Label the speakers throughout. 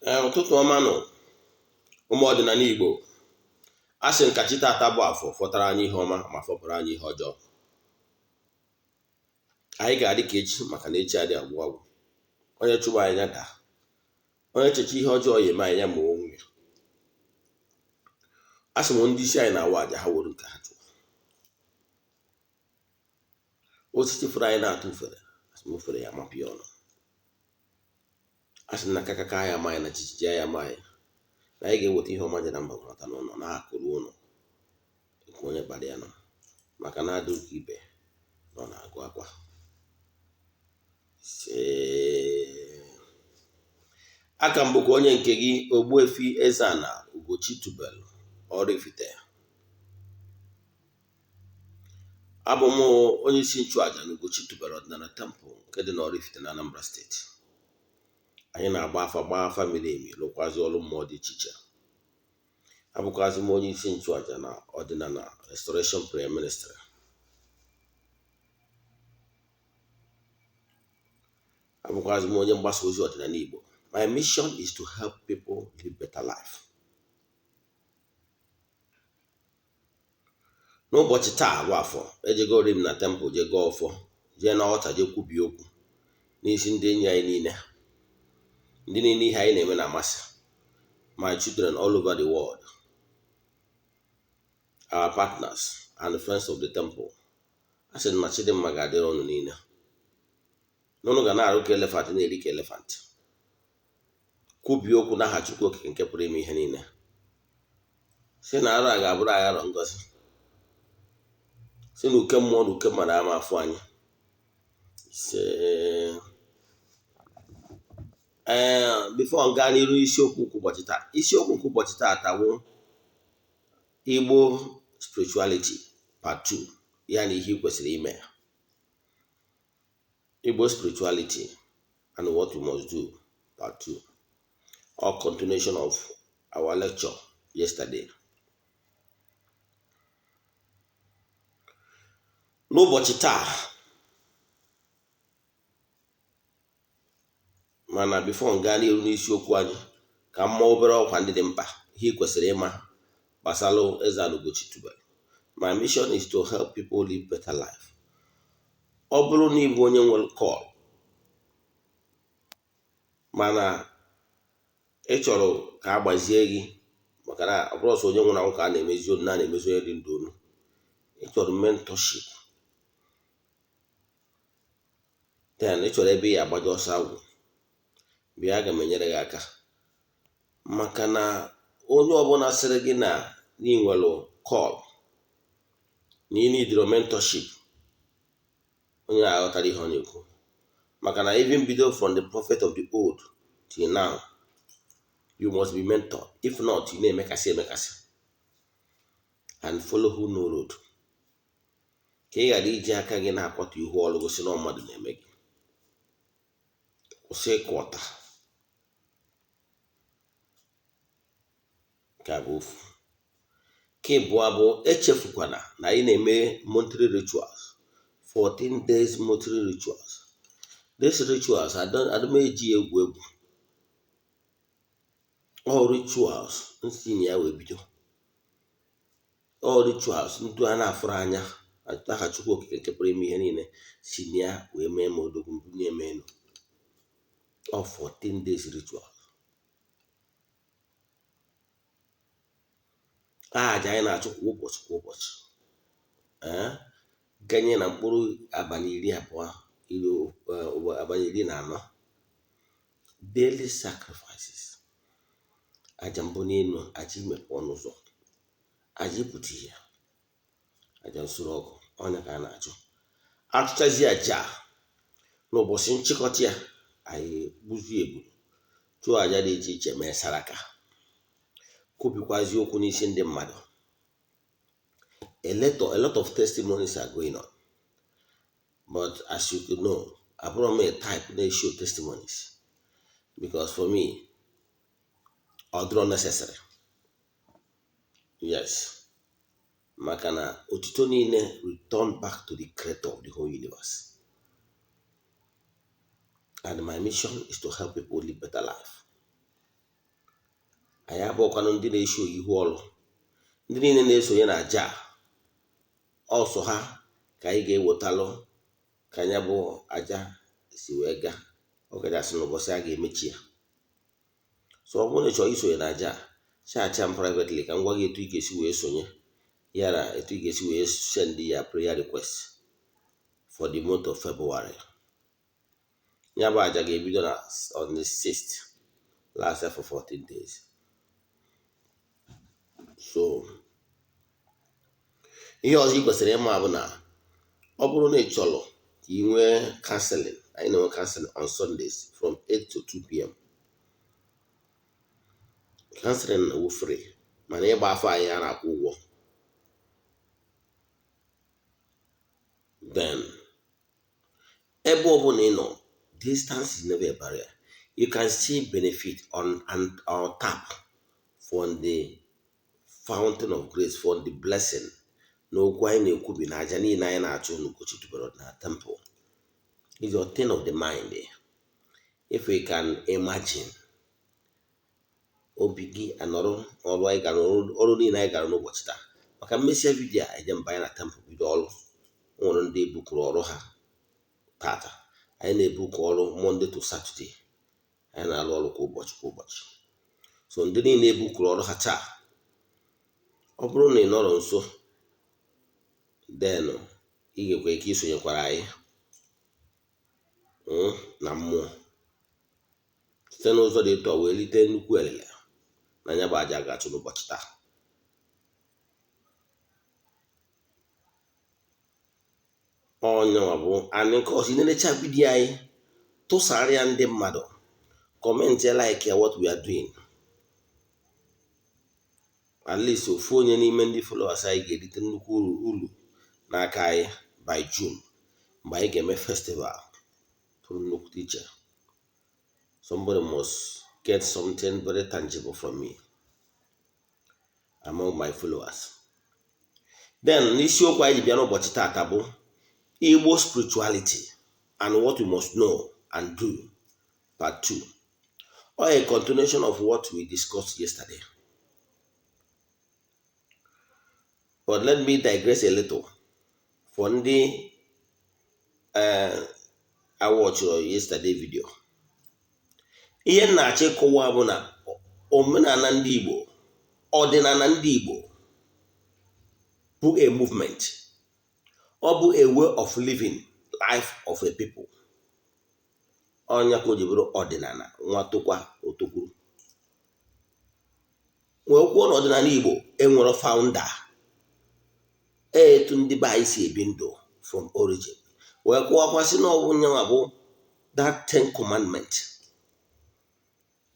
Speaker 1: Ee, ụtụtụ ọma nụ, ụmụ ọdịnala Igbo. A sị m ka chi taata bụ afọ fọtara anyị ihe ọma ma fọpụrụ anyị ihe ọjọọ. Anyị ga-adị ka echi, maka na echi adị agwụ agwụ. Onye chụba anyị ya daa, onye checha ihe ọjọọ ya eme anyị ya ma onwe ya. A sị m ndị isi anyị na-awa aja ha were nke ha chụọ. Osisi fụrụ anyị na-atụ ufere, asị m ufere ya mapụ ya ọnụ. A sị na kakaka ya ama anyị na jijiji ya ama anyị, na anyị ga-eweta ihe ọma dị na mba nwata n'ụlọ na-akụrụ ụlọ nke onye kpara ya nọ, maka na adịghị ibe nọ na-agụ akwa. Aka m bụkwa onye nke gị, Ogbuefi Eze-Ana Ugochi tubelu Oraifite. Abụ m onye isi nchụaja na Ugochi tubelu ọdịnala temple nke dị n'Oraifite na Anambra steeti. Anyị na-agba afa, gbaa afa miri emi, lụkwazi ọrụ mmụọ dị iche iche. Abụkwazị m onye isi nchụaja na ọdịnala Restoration Prayer Ministry. Abụkwazị m onye mgbasa ozi ọdịnala Igbo. My mission is to help people live better life. N'ụbọchị taa bụ afọ, ejegori m na temple jee gọọ ọfọ, jee na ọta jee kwubie okwu n'isi ndị enyi anyị niile, ndị niile ihe anyị na-eme na-amasị, my children all over the world, our partners and friends of the temple. A sị na Chidimma ga-adịrị ụnụ niile, n'ụnụ ga na-arụ ka elephant, na-eri ka elephant. Kwubie okwu n'aha Chukwu Okike nke pụrụ ime ihe niile, si na arụ a ga-abụrụ anyị arọ ngozi, si na uke mmụọ na uke mmadụ ama afụ anyị. Ee, before m gaa n'iru isiokwu nke ụbọchị taa, isiokwu nke ụbọchị taa tawo Igbo spirituality part 2, ya na ihe ị kwesịrị ime. Igbo spirituality and what you must do part 2, or continuation of our lecture yesterday. N'ụbọchị taa, mana before m gaa n'iru n'isiokwu anyị, ka m maa obere ọkwa ndị dị mkpa, ihe ị kwesịrị ịma gbasara Eze-Ana Ugochi tubelu. My mission is to help people live better life. Ọ bụrụ na ị bụ onye nwere call mana ị chọrọ ka a gbazie gị, maka na ọ bụrụ ọsọ onye nwụrụ anwụ ka a na-emezi onu, na na-emezi onye dị ndụ onu, ị chọrọ mentorship, then ị chọrọ ebe ị agbaje ọsọ agwụ, bịa, aga m enyere gị aka. Maka na onye ọbụla sịrị gị na ị nwere call na ị nidiro mentorship, onye aghọtara ihe ọ na-ekwu. Maka na even bido from the prophet of the old till now, you must be mentored. If not, ị na-emekasị emekasị and follow who no road, ka ị ghara iji aka gị na-akwatu ihu ọrụ gosi na mmadụ na-eme gị. Kwụsị ịkụ ọta. Nke a bụ ofu. Nke ịbụọ bụ echefukwana na anyị na-eme monthly rituals, 14 days monthly rituals. These rituals, adị m eji egwu egwu. All rituals nsi na ya wee bido, all rituals ndụ a na-afụrụ anya, aha Chukwu Okike nke pụrụ ime ihe niile si na ya wee mee ma odogwu mbunye eme elu. All 14 days rituals, aja anyị na-achụ kwa ụbọchị kwa ụbọchị, ee, ganye na mkpụrụ abalị 20, abalị 14, daily sacrifices, aja mbụ n'elu, aja imepe ọnụ ụzọ, aja ịpụta ihe, aja nsure ọkụ, ọnya ka a na-achụ. Achụchazi aja n'ụbọchị nchịkọta ya, anyị gbuzie ebulu, chụọ aja dị iche iche, mee saraka, kwupikwazi okwu n'isi ndị mmadụ. A lot of testimonies are going on, but as you could know, abụrụ m a type na-show testimonies, because for me ọ dịrọ necessary. Yes, maka na otuto niile return back to the creator of the whole universe, and my mission is to help people live better life. Anyị abụọkwanụ ndị na-esho ihu ọrụ. Ndị niile na-esonye na aja a, ọsọ ha ka anyị ga-ewetalụ ka ya bụ aja si wee gaa, ọkachasị n'ụbọchị a ga-emechi ya. So ọ bụrụ na ị chọrọ isonye na aja a, chat m privately ka m gwa gị etu ị ga-esi wee sonye, ya na etu ị ga-esi wee send ya prayer request for the month of February. Ya bụ aja ga-ebido na on the 6th, last for 14 days. So ihe ọzọ ị kwesịrị ịma bụ na ọ bụrụ na ị chọrọ ka ị nwee counseling, anyị na-enwe counseling on Sundays from 8 to 2 p.m. Counseling na-wụ free, mana ịgba afọ anyị a na-akwụ ụgwọ. Then ebe ọbụla ị nọ, distance is never a barrier. You can still benefit on and on tap from the fountain of grace, from the blessing na okwu anyị na-ekwubi na aja niile anyị na-achụ n'Ugochi tubelu na temple. Is your thing of the mind. If we can imagine, obi gị anọrọ ọrụ anyị gara, ọrụ niile anyị gara n'ụbọchị taa, maka mmesịa video a, eje mbanye na temple bido ọrụ. O nwere ndị ebukuru ọrụ ha tata. Anyị na-ebuku ọrụ Monday to Saturday. Anyị na-arụ ọrụ kwa ụbọchị kwa ụbọchị. So ndị niile ebukuru ọrụ ha taa, ọ bụrụ na ị nọrọ nso, then ị ga-ekwe ike isonyekwara anyị na mmụọ site n'ụzọ dị etu a wee rite nnukwu elele na ya bụ aja ga-achụ n'ụbọchị taa. Ọnyanwa bụ and nke ọzọ, inenecha video anyị, tụsara ya ndị mmadụ, comment ya, like ya, what we are doing. At least ofu onye n'ime ndị followers anyị ga-erite nnukwu uru n'aka anyị by June, mgbe anyị ga-eme festival pụrụ nnukwu iche. Somebody must get something very tangible from me among my followers. Then n'isiokwu anyị ji bịa n'ụbọchị taata bụ Igbo spirituality and what we must know and do, part 2, or a continuation of what we discussed yesterday. But let me digress a little for ndị I watched yesterday video. Ihe m na-achọ ịkọwa bụ na omenala ndị Igbo, ọdịnala ndị Igbo bụ a movement. Ọ bụ a way of living life of a people. Ọnya ka o ji bụrụ ọdịnala. Nwa tokwa otokwuru wee kwuo na ọdịnala Igbo enwere founder, etu ndị be anyị si ebi ndụ from origin, wee kwuwakwasị na ọbụ nyanwa bụ that Ten Commandment,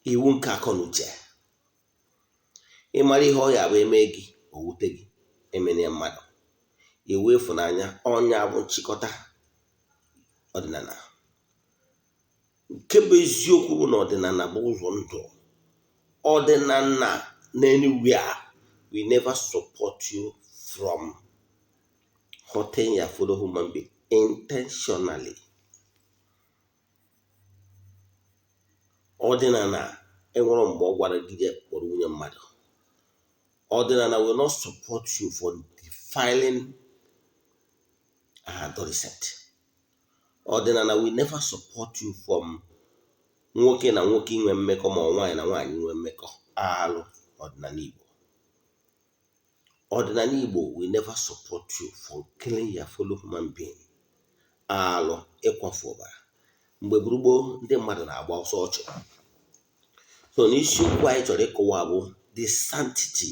Speaker 1: iwu nke akọ na uche. Ịmara ihe ọ ya bụ eme gị o wute gị, emene mmadụ. Iwu ịfụnanya, ọnya bụ nchịkọta ọdịnala. Nke bụ eziokwu bụ na ọdịnala bụ ụzọ ndụ. Ọdịnala na anywhere we never support you from hurting your fellow human being intentionally. Ọdịnala enwere mgbe ọ gwara gị jee kpọrọ nwunye mmadụ. Ọdịnala will not support you for defiling an adolescent. Ọdịnala will never support you from nwoke na nwoke inwe mmekọ, ma ọ nwaanyị na nwaanyị inwe mmekọ. Alụ ọdịnala Igbo. Ọdịnala Igbo will never support you for killing your fellow human being. Alụ ịkwafu ọbara. Mgbe gburugburu, ndị mmadụ na-agba ọsọ ọchụ. So n'isiokwu anyị chọrọ ịkọwa bụ the sanctity,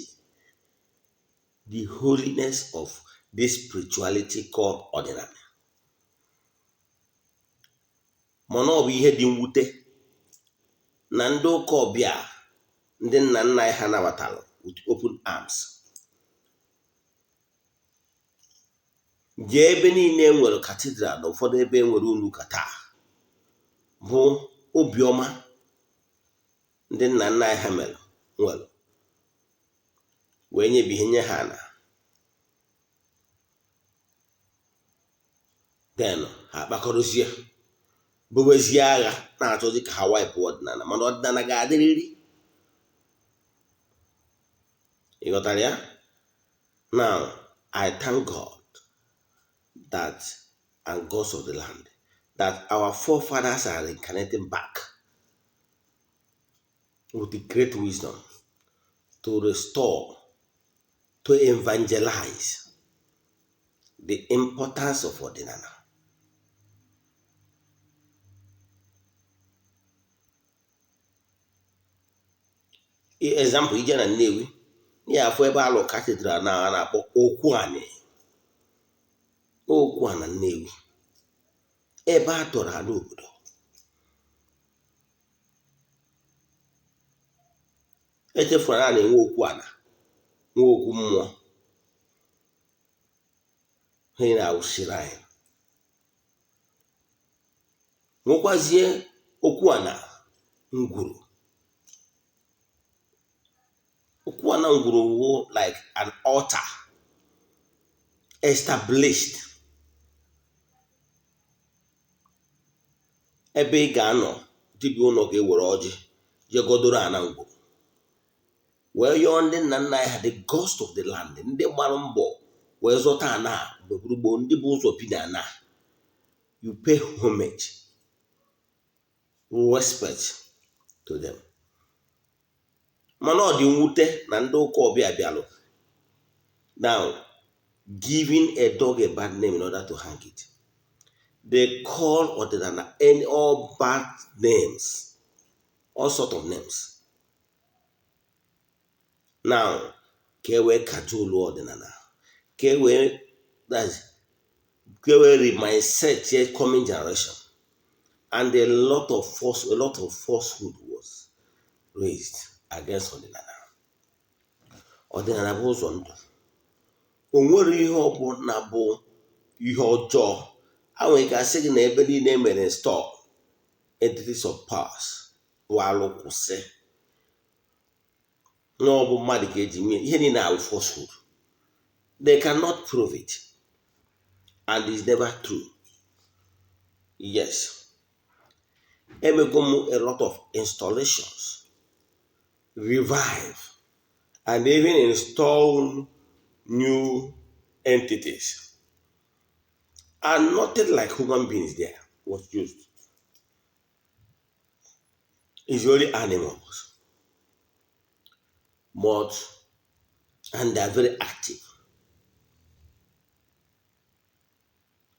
Speaker 1: the holiness of this spirituality called ọdịnala. Mana ọ bụ ihe dị mwute na ndị ụka ọbịa, ndị nna nna anyị ha nabatara with open arms, jee ebe niile e nwere cathedral na ụfọdụ ebe e nwere ụlọ ụka taa, bụ obiọma ndị nna nna anyị ha mere nwere wee nyebihe nye ha na then ha akpakọrọzie bubezie agha na-achọzi ka ha wipe ọdịnala. Mana ọdịnala ga-adịrịrị. Ị ghọtara ya? Now, I thank God that and gods of the land that our forefathers are reincarnating back with the great wisdom to restore, to evangelize the importance of ọdịnala. Example, ije na Nnewi, ya afọ ebe alụ cathedral na a na-akpọ Okwuani. Okwuana Nnewi, ebe a tọrọ ala obodo. Echefuru na a na-enwe okwu ana, nwee okwu mmụọ. Ha na-awụsiri anyị. Nwekwazie okwu ana ngwuru. Okwu ana ngwuru wụ like an altar established ebe ị ga-anọ, dibịa ụlọ ga-ewere ọjị jee godoro ana ngwuru wee yọọ ndị nna nna anyị ha, the ghost of the land, ndị gbara mbọ wee zọta ana mgbe gburugburu, ndị bụ ụzọ bi na ana. You pay homage, respect to them. Mana ọ dị mwute na ndị ụka ọbịa bịalụ now giving a dog a bad name in order to hang it. They call ọdịnala any all bad names, all sort of names now, ka e wee kajolu ọdịnala, ka e wee, that's, ka e wee remindset coming generation. And a lot of falsehood was raised against ọdịnala. Ọdịnala bụ ụzọ ndụ. O nwere ihe ọbụla bụ ihe ọjọọ a nwere ike asị gị na ebe niile emere install entities of powers bụ alụ, kwụsị na ọ bụ mmadụ ka eji nye ihe niile ahụ falsehood. They cannot prove it and it's never true. Yes, emego m a lot of installations, revive and even install new entities, and nothing like human beings there was used. It's only animals, but and they are very active,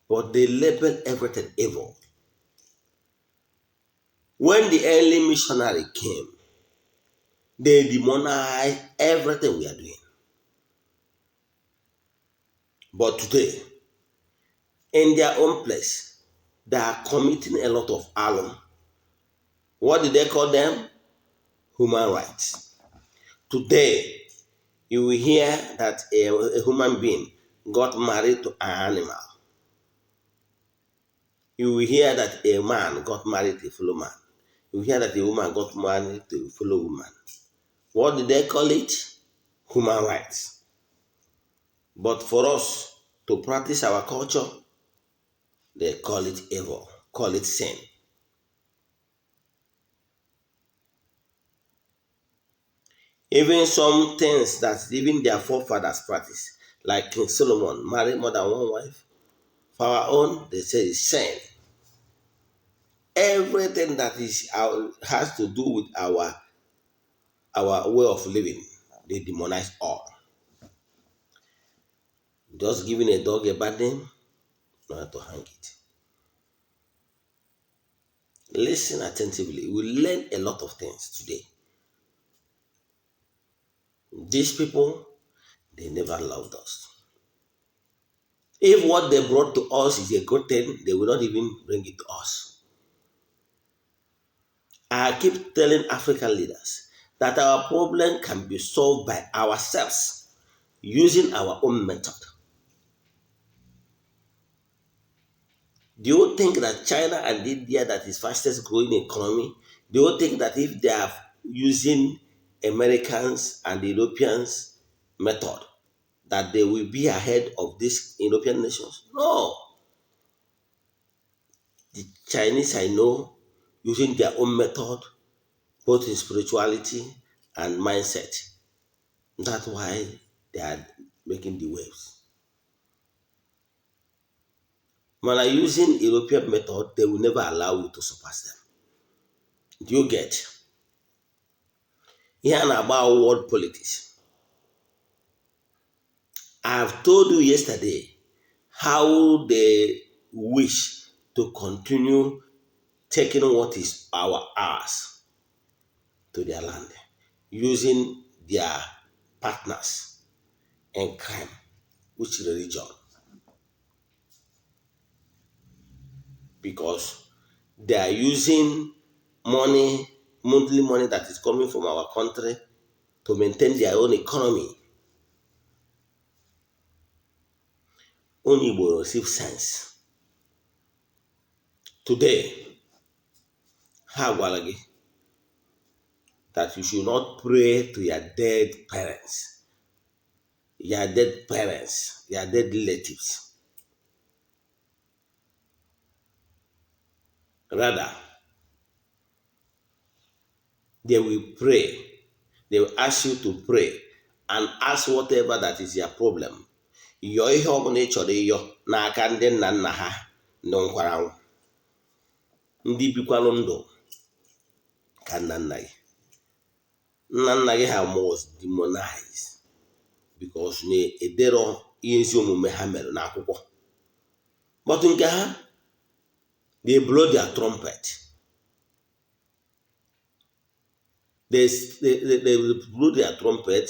Speaker 1: but they label everything evil. When the early missionary came, they demonized everything we are doing. But today, in their own place, they are committing a lot of alum. What did they call them? Human rights. Today, you will hear that a human being got married to an animal. You will hear that a man got married to a fellow man. You will hear that a woman got married to a fellow woman. What did they call it? Human rights. But for us to practice our culture, they call it evil, call it sin. Even some things that even their forefathers practiced, like King Solomon married more than one wife, for our own, they say it's sin. Everything that is our, has to do with our way of living, they demonize all. Just giving a dog a bad name, not to hang it. Listen attentively. We learn a lot of things today. These people, they never loved us. If what they brought to us is a good thing, they will not even bring it to us. I keep telling African leaders that our problem can be solved by ourselves using our own method. Do you think that China and India, that is fastest growing economy, do you think that if they are using Americans and Europeans method, that they will be ahead of these European nations? No. The Chinese I know, using their own method, both in spirituality and mindset, That's why they are making the waves. Mana using European method, they will never allow you to surpass them. Do you get? Ihe a na-agba world politics. I've told you yesterday how they wish to continue taking what is our ours to their land using their partners in crime, which religion, because they are using money, monthly money that is coming from our country to maintain their own economy. Onye Igbo receive sense. Today, ha gwara gị that you should not pray to your dead parents, your dead parents, your dead relatives. Rather, they will pray. They will ask you to pray and ask whatever that is your problem. Yọọ ihe ọbụla ị chọrọ ịyọ n'aka ndị nna nna ha ndị nkwara anwụ, ndị bikwanụ ndụ ka nna nna gị. Nna nna gị ha must demonize because na-edero ihe ezi omume ha mere n'akwụkwọ. But nke ha, they blow their trumpet. They blow their trumpet.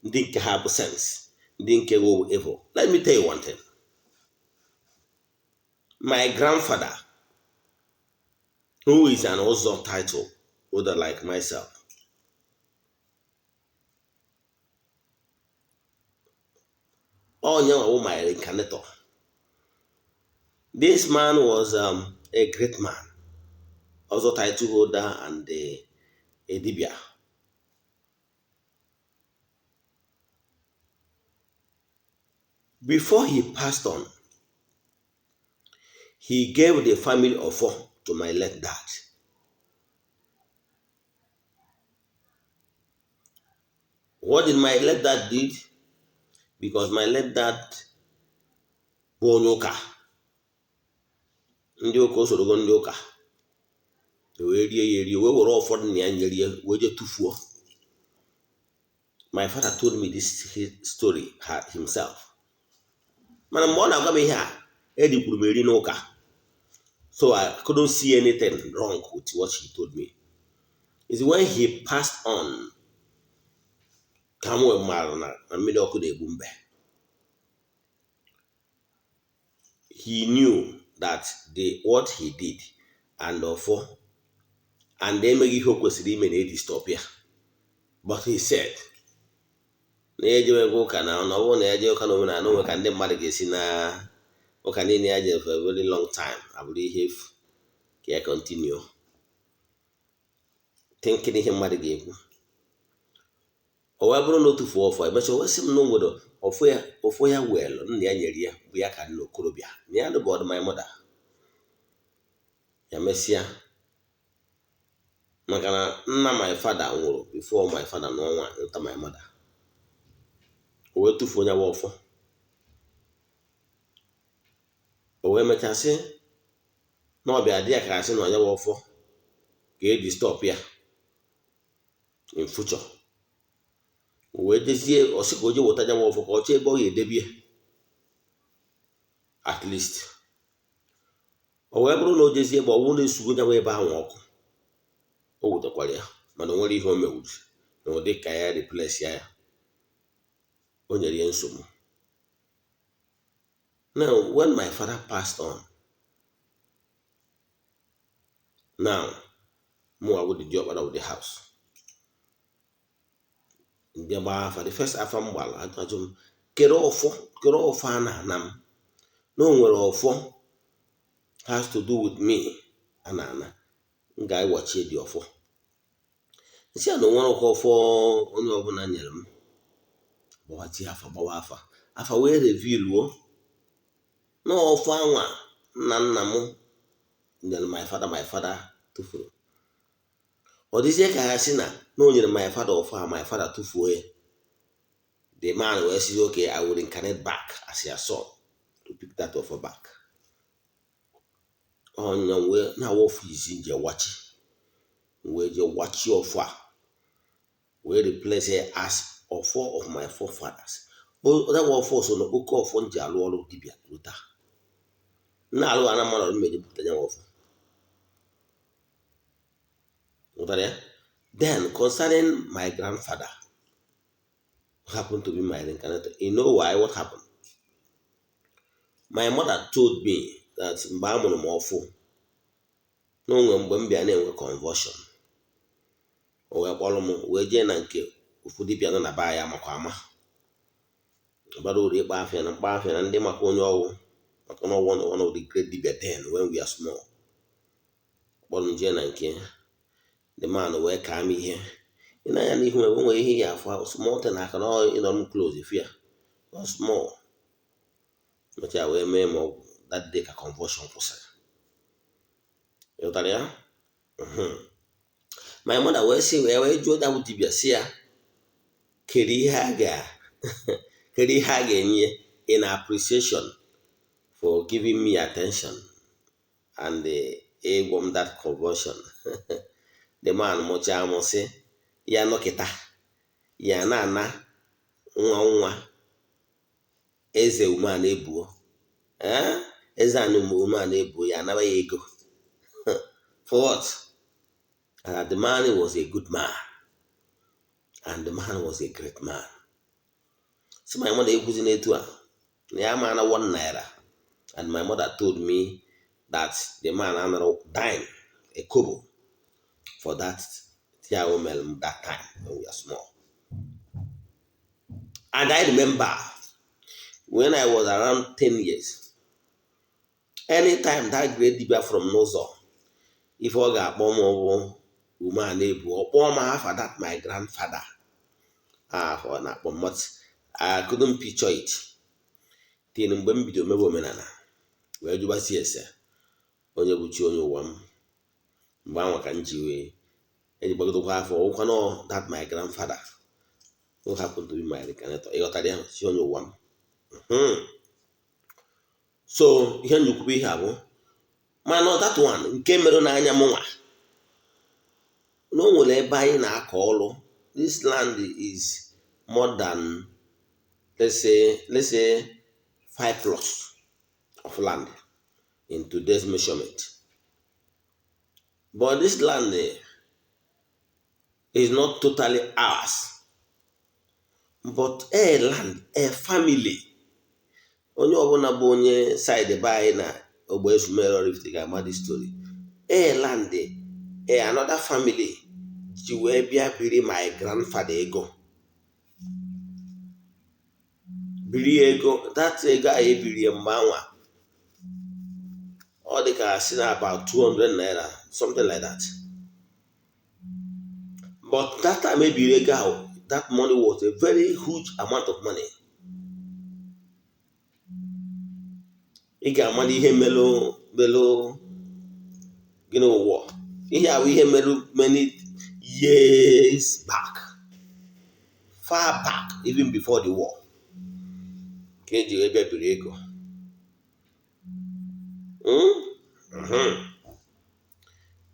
Speaker 1: Ndị nke ha bụ sense, ndị nke bụ evil. Let me tell you one thing. My grandfather, who is an Ozo title holder like myself, onye nwa my reincarnator. This man was a great man, also title holder and a dibia. Before he passed on, he gave the family offer to my late dad. What did my late dad did? Because my late dad bụ onye ụka, ndị ụka o sorogo ndị ụka wee rie ya erie, wee were ụfọdụ na ya nyere ya wee jee tụfuo. My father told me this story himself. Mana mgbe ọ na-agwa m ihe a, erikwuru m eri n'ụka, so I couldn't see anything wrong with what he told me. It's when he passed on ka m wee maara na mmiri ọkụ na-egbu mbe. He knew that the what he did and ọfọ and emeghị ihe o kwesịrị ime na eji stop ya. But he said na ya ejewego ụka na ọ bụrụ na ya jee ụka na omenala onwe ka ndị mmadụ ga-esi na ụka niile ya jere for a very long time abụrụ ihe efu ka ya continue thinking ihe mmadụ ga-ekwu. O wee bụrụ na o tufuo ọfọ, emechaa o wee sị m na o nwere ọfọ ya weelụ nna ya nyere ya bụ ya ka nna okorobịa na ya bụ ọdụ my mother. Ya mesịa, maka na nna my father nwụrụ before my father nụọ nwaanyị nta my mother, o wee tufuo ya bụ ọfọ. O wee mechasị na ọbịa dị ya ka asị na onye bụ ọfọ ka eji stop ya in future. O wee jezie ọsị ka o jee weta ya bụ ọfọ ka ọ chọọ ebe ọ ga-edebie at least. O wee bụrụ na o jezie ebe ọ bụrụ na esugo ya bụ ebe ahụ ọkụ, o wetakwara ya, mana o nwere ihe o mewuru na ụdị ka ya replace ya, o nyere ya nsogbu. Now when my father passed on, now mụnwa bụ the diọkpara of the house, mbịa gbaa afa. The first afa m gbara, ajụ m kere ọfọ, kere ọfọ a na-ana m, na o nwere ọfọ has to do with me a na-ana, m ga-ewachie dị ọfọ. Nsị a na onwere ụka ọfọ onye ọbụla nyere m, gbawatie afa, gbawa afa, afa wee revealuo na ọfọ anwa nna nna m nyere my father, my father tụfuru. Ọ dịzie ka ya sị na o nyere my father ọfọ a, my father tụfuo ya. The man wee sị, "Okay, I will incarnate back as your son to pick that ọfọ back." Ọnya wee na-awa ọfọ izi nje wachi, wee je wachi ọfọ a, wee replace it as ọfọ of my forefathers. That ọfọ so na oke ọfọ m ji alụ ọrụ dibịa ruo taa. Na-alụ ana mmadụ ọrụ mmeji bupụta nyanwa ọfọ. Ghọtara ya? Then concerning my grandfather who happened to be my reincarnator, you know why, what happened? My mother told me that mgbe a mụrụ m ọfụ, na onwe mgbe m bịa na-enwe convulsion, o wee kpọrọ m wee jee na nke ofu dibịa nọ na be ya makwa ama bara uru ịkpa afịa na mkpa afịa na ndị maka onye ọwụ, maka na one of the great dibịa then when we are small. Kpọrọ m jee na nke the man, wee kaa m ihe. Ị na-anya n'ihu m, nwere ihe ya afụ small thing aka na ịnọrọ m close ifu ya small mechaa wee mee m ọgwụ. That day ka convulsion kwụsịrị. Ịghọtara ya? My mother wee sị, wee jụọ ya bụ dibịa, sị ya kedu ihe a ga-enye in appreciation for giving me attention and ịgwọ m that convulsion. The man mụchaa mụ, sị ya nọkịta ya na-ana nwa nwa eze ume a na-ebuo, eze anụ ume a na-ebuo, ya anaba ya ego for what? And the man was a good man and the man was a great man. So my mother ekwuzi n'etu a na ya ma na ₦1, and my mother told me that the man anara dime, a kobo, for that thing o mere m that time when we are small. And I remember when I was around 10 years, anytime that great dibia from n'ụzọ, ife ọ ga-akpọ m bụ ume a na-ebu, ọ kpọọ m afa that my grandfather afọ ọ na-akpọ m, but I couldn't picture it till mgbe m bido mebe omenala, wee jụbasi ese onye bụ chi onye ụwa m. Mgbe anwa ka m ji wee eji gbagidokwa afọ ụkwanụ that my grandfather who happened to be my reincarnator. Ịghọtara ya? Chi onye ụwa m. So ihe nnukwube ihe a bụ mana that one nke mere n'anya m nwa na o nwere ebe anyị na-akọ ọrụ. This land is more than, let's say five plots of land in today's measurement, but this land is not totally ours, but a land, a family, onye ọbụla bụ onye side be anyị na ogbe Ezumere Oraifite ga-ama the story. A land, a another family ji wee bịa biri my grandfather ego, biri ego. That ego ahụ ebiri mgbe anwa, ọ dị ka si na about 200 naira, something like that, but that time ebiri ego ahụ, that money was a very huge amount of money. Ị ga-amara ihe melụ melụ gịnị ụwa ihe ahụ, ihe melụ many years back, far back, even before the war, ka eji wee bịa biri ego.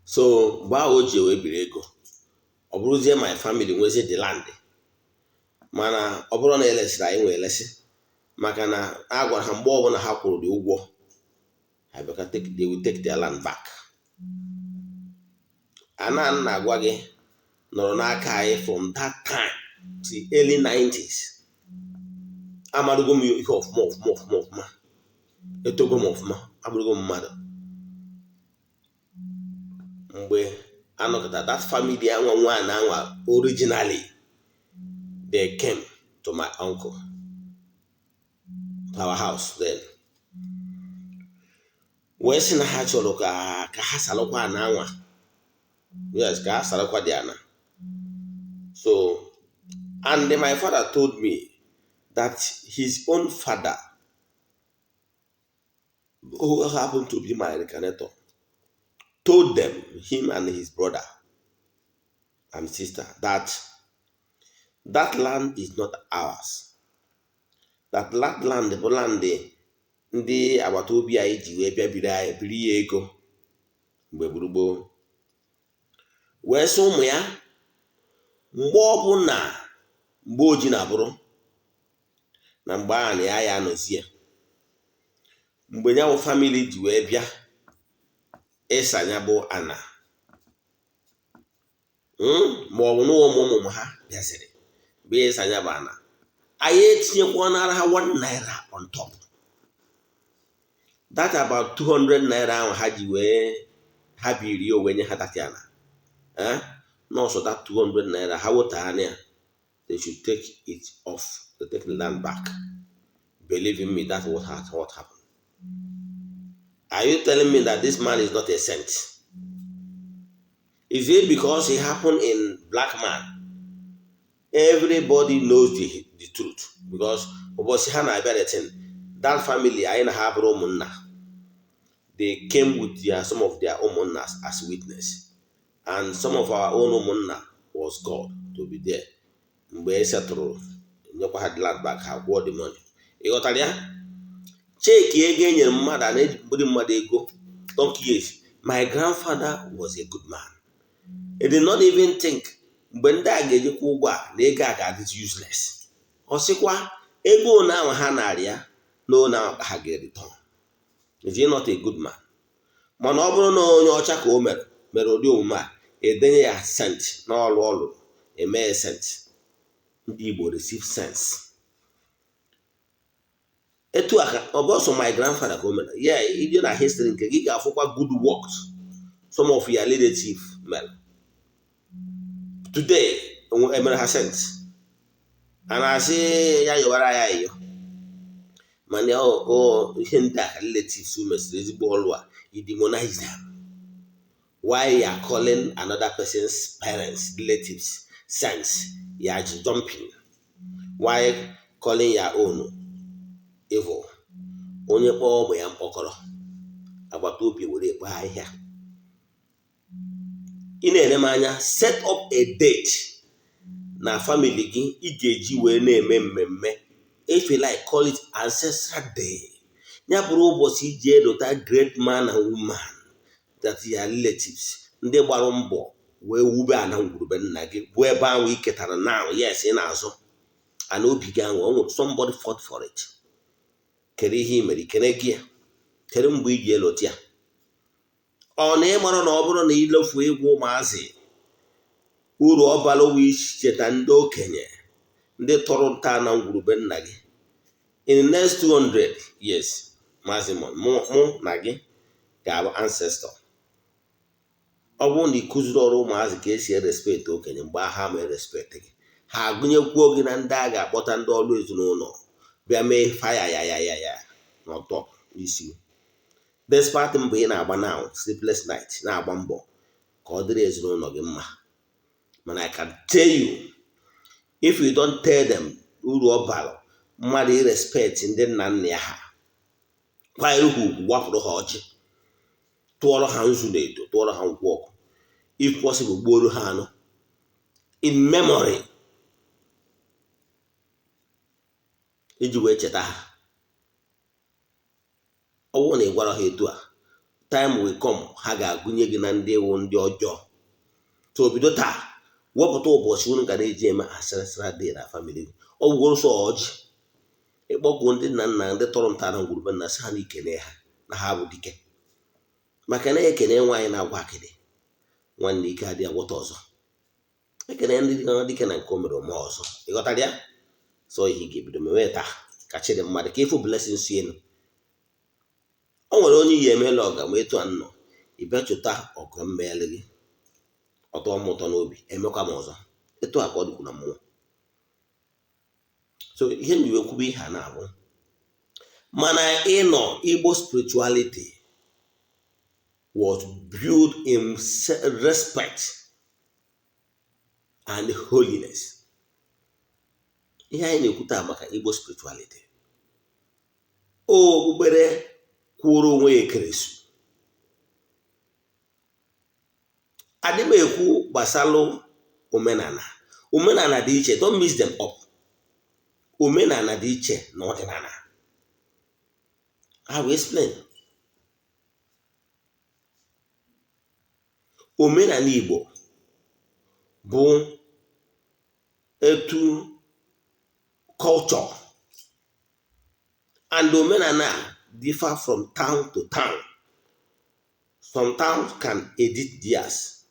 Speaker 1: So mgbe ahụ o ji wee biri ego, ọ bụrụzie my family nwezie the land, mana ọ bụrụ na elesịrị anyị nwee elesị, maka na a gwara ha mgbe ọbụla ha kwụrụ dị ụgwọ ha bịaka take, they will take their land back. Ana na-agwa gị nọrọ n'aka anyị from that time to early 90s. Amarugo m ihe ọfụma ọfụma ọfụma ọfụma, etogo m ọfụma, abụrụgo m mmadụ mgbe anọkọta that family anwa nwa na anwa. Originally they came to my uncle, to our house then, wee sị na ha chọrọ ka ha salụkwa ana anwa. Yes, ka ha salụkwa dị ana. So and my father told me that his own father, who happened to be my reincarnator, told them, him and his brother and sister, that that land is not ours. That land bụ land ndị agbata obi anyị ji wee bịa biri anyị, biri ya ego mgbe gburugburu, wee sị ụmụ ya, mgbe ọbụla mgbe oji na-abụrụ na mgbe ahụ na ya ya anọzie, mgbe ya bụ family ji wee bịa ịsa ya bụ ana, ma ọ bụ na ụmụ ụmụ ha bịaziri bịa ịsa ya bụ ana, anyị etinyekwa nara ha ₦1 on top that about 200 naira ahụ ha ji wee ha biri onwe nye ha tatiana nọọsụ. That 200 naira ha wetara ya, they should take it off, they take the land back. Believe in me, that's what happened. Are you telling me that this man is not a saint? Is it because it happened in black man? Everybody knows the truth, because ụbọchị ha na-abịa the thing, that family anyị na ha bụrụ ụmụnna, they came with their some of their ụmụnna as witness, and some of our own ụmụnna was called to be there. Mgbe e setụrụ, nyekwa ha the land back, ha kwụọ the money. Ị ghọtara ya? Check ego e nyere mmadụ, a na-ejibụrụ mmadụ ego donkey years. My grandfather was a good man. He did not even think mgbe ndị a ga-ejikwa ụgwọ a na ego a ga-adịzi useless. Ọ sịkwa ego one ahụ ha narị ya na one ahụ ka ha ga-return. Is he not a good man? Mana ọ bụrụ na onye ọcha ka o mere mere ụdị omume a, edenye ya saint n'ọrụ ọlụ, eme saint. Ndị Igbo, receive sense. Etu a ka ọ bụ ọsọ my grandfather ka o mere ya. Ije na history nke gị, ga-afụkwa good works some of your relative mere. Today emere ha saint, a na-asị ya yọwara ya ayọ. Mana ọ ihe ndị a ka relatives mesịrị ezigbo ọrụ a, you demonize them. Why you are calling another person's parents, relatives saints? You are jumping. Why calling your own evil? Onye kpọọ ụmụ ya mkpọkọrọ, agbata obi were ekpe ahịhịa. Ị na-ene m anya, set up a date na family gị ị ga-eji wee na-eme mmemme. If you like, call it ancestral day. Ya bụrụ ụbọchị iji elota great man and woman that your relatives, ndị gbara mbọ wee wube ana ngwurube nna gị, bụ ebe ahụ ị ketara now. Yes, ị na-azụ ana obi gị ahụ, ọ nwere somebody fought for it. Kedu ihe ị mere kene gị ya? Kedu mgbe ị ji elota ya? Ọ na ịmara na ọ bụrụ na ilefu ịgwa ụmụazị uru ọ bara wụ icheta ndị okenye, ndị tọrọ nta na ngwurube nna gị, in the next 200 years maximum, mụ na gị ga-abụ ancestor. Ọ bụrụ na ị kụziri ọrụ ụmụazị ka esi e-respect okenye, mgbe ha ma e-respect gị, ha agụnyekwuo gị na ndị a ga-akpọta, ndị ọrụ ezinụlọ bịa mee faya ya ya ya ya n'ọtọ n'isi, despite mbọ ị na-agba now, sleepless night, na-agba mbọ ka ọ dịrị ezinụlọ gị mma. Mana I can tell you, if you don't tell them uru ọ bara mmadụ irespect ndị nna nna ya, ha kwanyere ha ugwu, wapụrụ ha ọjị, tụọrọ ha nzu na edo, tụọrọ ha nkwụ ọkụ, if possible gbuoro ha anụ in memory iji wee cheta ha, ọ bụrụ na ị gwara ha etu a, time will come, ha ga-agụnye gị na ndị ewu ndị ọjọọ. So bido taa, wepụta ụbọchị unu ga na-eji eme ancestral day na family gị. Ọ bụgoro sọ ọjị, ịkpọkwuo ndị nna nna, ndị tọrọ ntọala ngwurube nna, sị ha na ikene ha na ha bụ dike, maka na ekene nwaanyị na-agwa akịdị nwanne ike adịghị agwọta ọzọ. Ekene ndị dike na nke o mere ome ọzọ. Ịghọtara ya? So ihe ị ga-ebido mewe taa ka chịrị mmadụ ka ịfụ blessing si elu. O nwere onye iyi emela ọga ma etu a nnọ ịbịa chụta ọgụ mmeghele gị, ọtọ m ụtọ n'obi, emekwa m ọzọ. Etu a ka ọ dịkwu na mmụọ. So ihe m ji wee kwube ihe a na-abụ mana ịnọ Igbo spirituality was built in respect and holiness. Ihe anyị na-ekwu taa maka Igbo spirituality, okpukpere kwụrụ onwe ya ekeresu. Adị m ekwu gbasalụ omenala. Omenala dị iche, don't mix them up. Omenala dị iche na ọdịnala. I will explain. Omenala Igbo bụ etu culture, and omenala differ from town to town. Some towns can edit theirs.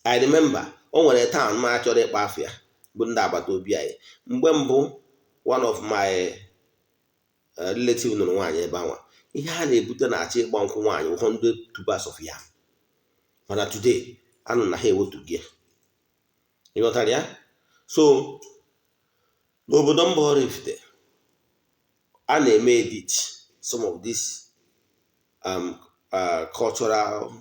Speaker 1: I remember o nwere town ma achọrọ ịkpọ afa ya, bụ ndị agbata obi anyị. Mgbe mbụ, one of my relative nụrụ nwaanyị ebe anwa. Ihe ha na-ebute na-achọ ịgba nkwụ nwaanyị 100 tubers of yam, mana today anụ na ha ewetughị ya. Ịghọtara ya? So n'obodo mba Oraifite, a na-eme edit some of this cultural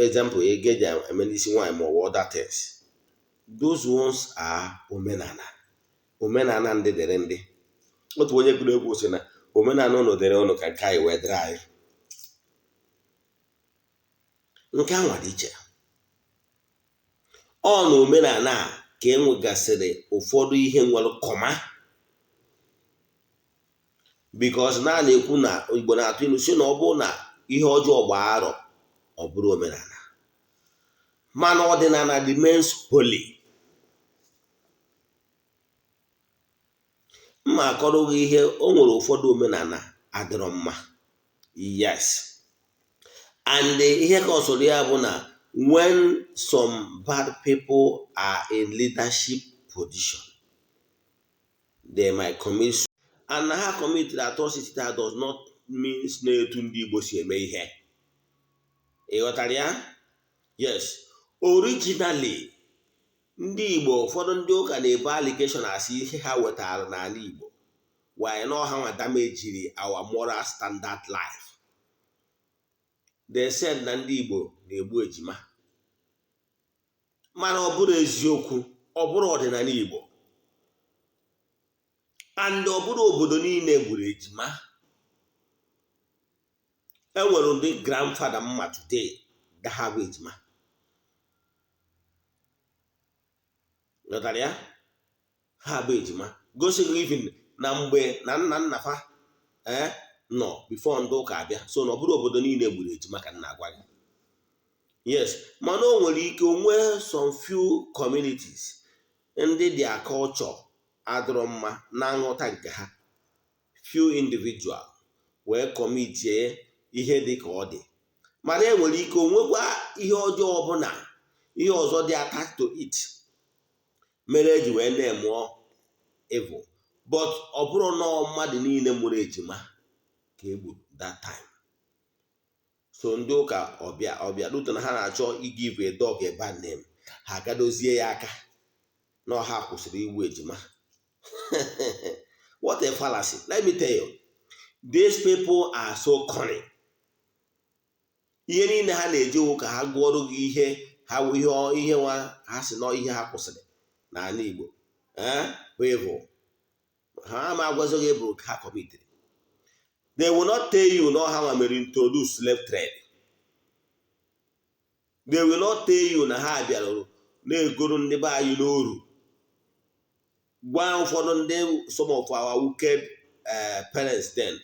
Speaker 1: example, ego eji eme n'isi nwaanyị ma ọ bụ other things. Those ones are omenala. Omenala ndị dịrị ndị. Otu onye gụrụ egwu sị na omenala ụnụ dịrị ụnụ ka nke anyị wee dịrị anyị. Nke anwa dị iche. Ọ na omenala a ka e nwegasịrị ụfọdụ ihe nwere comma, because na a na-ekwu na Igbo na-atụ ilu si na ọ bụrụ na ihe ọjọọ gbaa arọ, ọ bụrụ omenala, mana ọdịnala remains holy. Mma akọrọ gị ihe, o nwere ụfọdụ omenala adịrọ mma, yes, and ihe ka ọsọrọ ya bụ na when some bad people are in leadership position, they might commit, and na ha commit atrocity, that does not mean na etu ndị Igbo si eme ihe. Ị ghọtara ya? Yes, originally ndị Igbo, ụfọdụ ndị ụka na-ebu allegation asị ihe ha wetara n'ala Igbo, why na ha nwa damagiri our moral standard life. They said na ndị Igbo na-egbu ejima, mana ọ bụrụ eziokwu, ọ bụrụ ọdịnala Igbo, and ọ bụrụ obodo niile gburu ejima. Enwere ndị grandfather mma today that have ejima. Ghọtara ya? Ha bụ ejima gosi gị even na mgbe na nna nna fa nọ before ndị ụka abịa. So na ọ bụrụ obodo niile gburu ejima ka m na-agwa gị. Yes, mana o nwere ike onwe some few communities ndị their culture adịrọ mma na nghọta nke ha, few individual wee commitie ihe dị ka ọ dị, mana e nwere ike onwekwa ihe ọjọọ ọbụla, ihe ọzọ dị attached to it mere eji wee na-emụọ evil. But ọ bụrụ na mmadụ niile mụrụ ejima ka e gburu that time. So ndị ụka ọbịa ọbịa luto na ha na-achọ igive a dog a bad name, ha agadozie ya aka na ọha kwụsịrị igbu ejima. What a fallacy. Let me tell you, these people are so cunning. Ihe niile ha na-eji wụ ka ha gụọrọ gị ihe ha ihe ihe nwa ha si na ihe ha kwụsịrị n'ala Igbo bụ evil. Ha ama agwazi gị bụ ha committed. They will not tell you na ha nwa mere introduce slave trade. They will not tell you na ha bịara na-egoro ndị be anyị n'oru, gwa ụfọdụ ndị, some of our wicked parents then,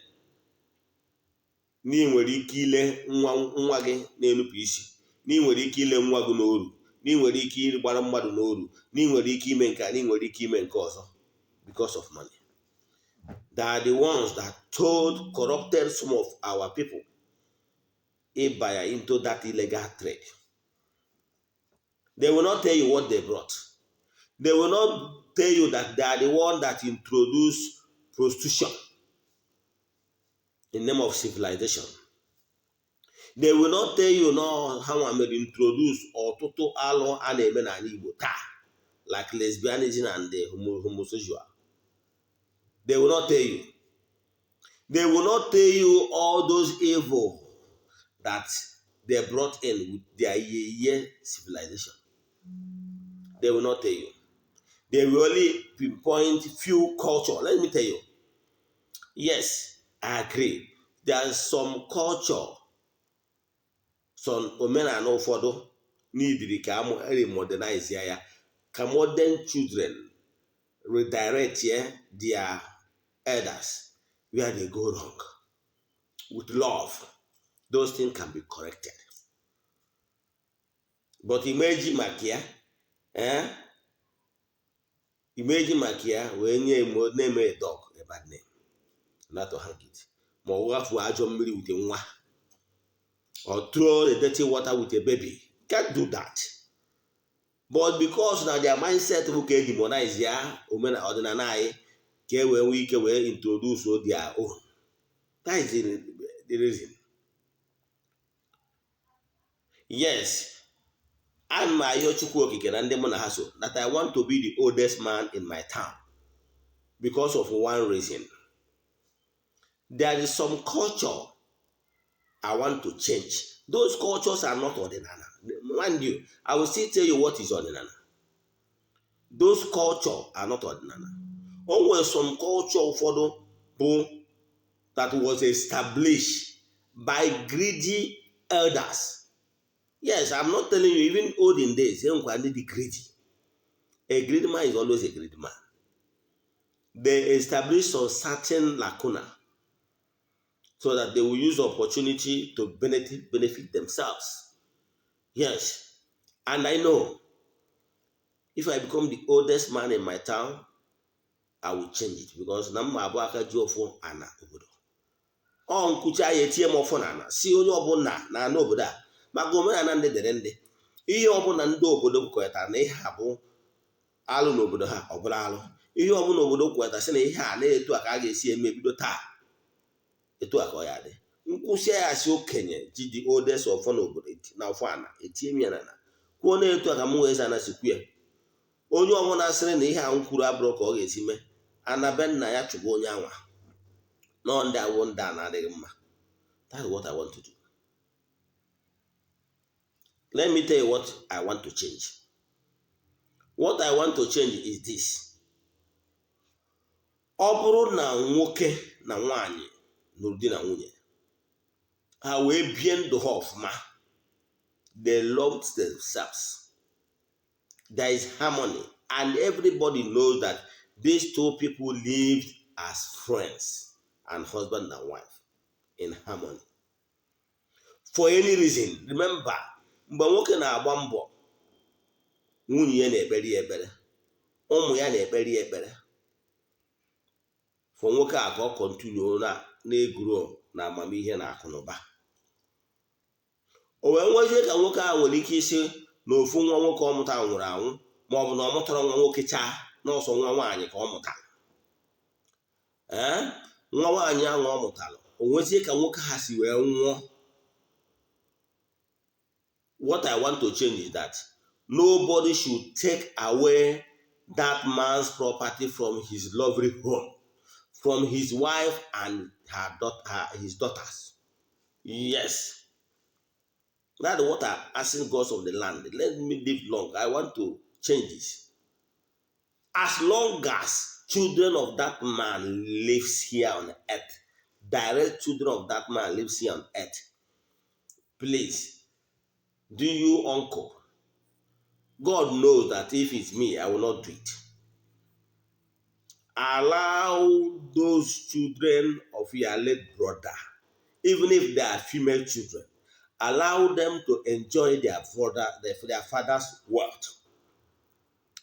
Speaker 1: na ị nwere ike ile nwa nwa gị na-enupụ isi, na ị nwere ike ile nwa gị n'oru, na ị nwere ike ịgbara mmadụ n'oru, na ị nwere ike ime nke a, na ị nwere ike ime nke ọzọ, because of money. They are the ones that told, corrupted some of our people ịbanye into that illegal trade. They will not tell you what they brought. They will not tell you that they are the one that introduced prostitution in name of civilization. They will not tell you no ha nwa mere introduce ọtụtụ alụ a na-eme n'ala Igbo taa, like lesbianism and the homosexual. They will not tell you. They will not tell you all those evil that they brought in with their year civilization. They will not tell you. They will only pinpoint few culture. Let me tell you. Yes, I agree. There is some culture, some omenala ụfọdụ n'idiri ka a modernize ya ka modern children Redirect, yeah, their elders where they go wrong with love. Those things can be corrected, but imeji maka ya, eh, imeji maka ya wee nye na-eme a dog a bad name, not to hang it, ma ọ ghafuo ajọ mmiri with nwa or throw the dirty water with a baby. Can't do that. But because na their mindset bụ ka e demonize ya omenala ọdịnala anyị, ka e wee nwee ike wee introduce their own. That is the reason. Yes, ana m ayọ Chukwu Okike na ndị mụ na ha so that I want to be the oldest man in my town because of one reason. There is some culture I want to change. Those cultures are not ọdịnala. Mind you, I will still tell you what is ọdịnala. Those culture are not ọdịnala. O nwere some culture ụfọdụ bụ that was established by greedy elders. Yes, I'm not telling you, even olden days, enwekwa ndị dị greedy. A greedy man is always a greedy man. They establish some certain lacuna so that they will use opportunity to benefit themselves. Yes, and I know if I become the oldest man in my town, I will change it because na mma abụọ aka ji ọfọ ana obodo. Ọ nkwucha ya, etinye m ọfọ na ana, si onye ọbụla na ana obodo a, maka omenala ndị dere ndị ihe ọbụla ndị obodo kwekọrịtara na ihe a bụ alụ n'obodo ha, ọ bụla alụ. Ihe ọbụla obodo kwekọrịtara sị na ihe a na-etu a ka a ga-esi eme ebido taa, etu a ka ọ ya dị. Nkwụsị ya, si okenye ji the oldest ọfọ n'obodo na ọfọ ana, etinye m ya na kwuo na etu a ka m wee ana si kwu ya. Onye ọbụla sịrị na ihe a m kwuru abụrụ ka ọ ga-esi mee, ana be nna ya chụgbu onye anwa nọọ. Ndị awụ ndị a na-adịghị mma. That's what I want to do. Let me tell you what I want to change. What I want to change is this: ọ bụrụ na nwoke na nwanyị lụrụ di na nwunye, ha wee bie ndụ ha ọfụma, they loved themselves, there is harmony and everybody knows that these two people lived as friends and husband and wife in harmony. For any reason, remember, mgbe nwoke na-agba mbọ, nwunye ya na-ekpere ya ekpere, ụmụ ya na-ekpere ya ekpere for nwoke a ka ọ continue na na-eguro na amamihe na akụ na ụba. O wee nwezie ka nwoke a nwere ike isi na ofu nwa nwoke ọ mụta nwụrụ anwụ, ma ọ bụ na ọ mụtara nwa nwoke chaa, n'ọsọ nwa nwaanyị ka ọ mụtara. Ee, nwa nwaanyị ahụ ọ mụtara, o nwezie ka nwoke ha si wee nwụọ. What I want to change is that nobody should take away that man's property from his lovely home, from his wife and her daughter, his daughters. Yes, that's what I'm asking gods of the land. Let me live long. I want to change this. As long as children of that man lives here on earth, direct children of that man lives here on earth, please, do you uncle, God knows that if it's me, I will not do it. Allow those children of your late brother, even if they are female children, allow them to enjoy their father, their father's wealth.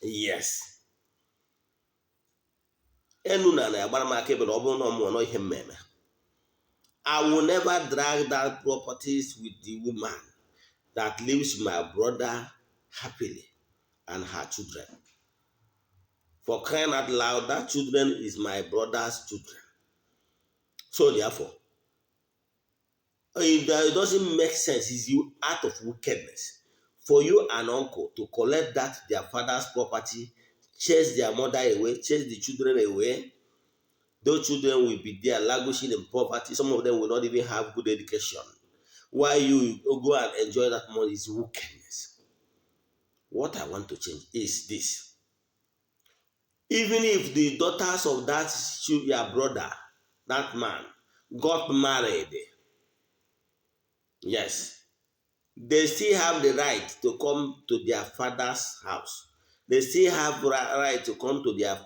Speaker 1: Yes. Enu na na-agbara m aka ebe na ọ bụrụ na ọ mụọ nọ ihe mmemme, I will never drag that properties with the woman that leaves my brother happily and her children. For crying out loud, that children is my brother's children. So therefore, it doesn't make sense. It's you out of wickedness for you and uncle to collect that their father's property, chase their mother away, chase the children away. Those children will be there languishing in poverty. Some of them will not even have good education. While you go and enjoy that money is wickedness. What I want to change is this. Even if the daughters of that your brother, that man, got married, yes, they still have the right to come to their father's house. They still have right to come to their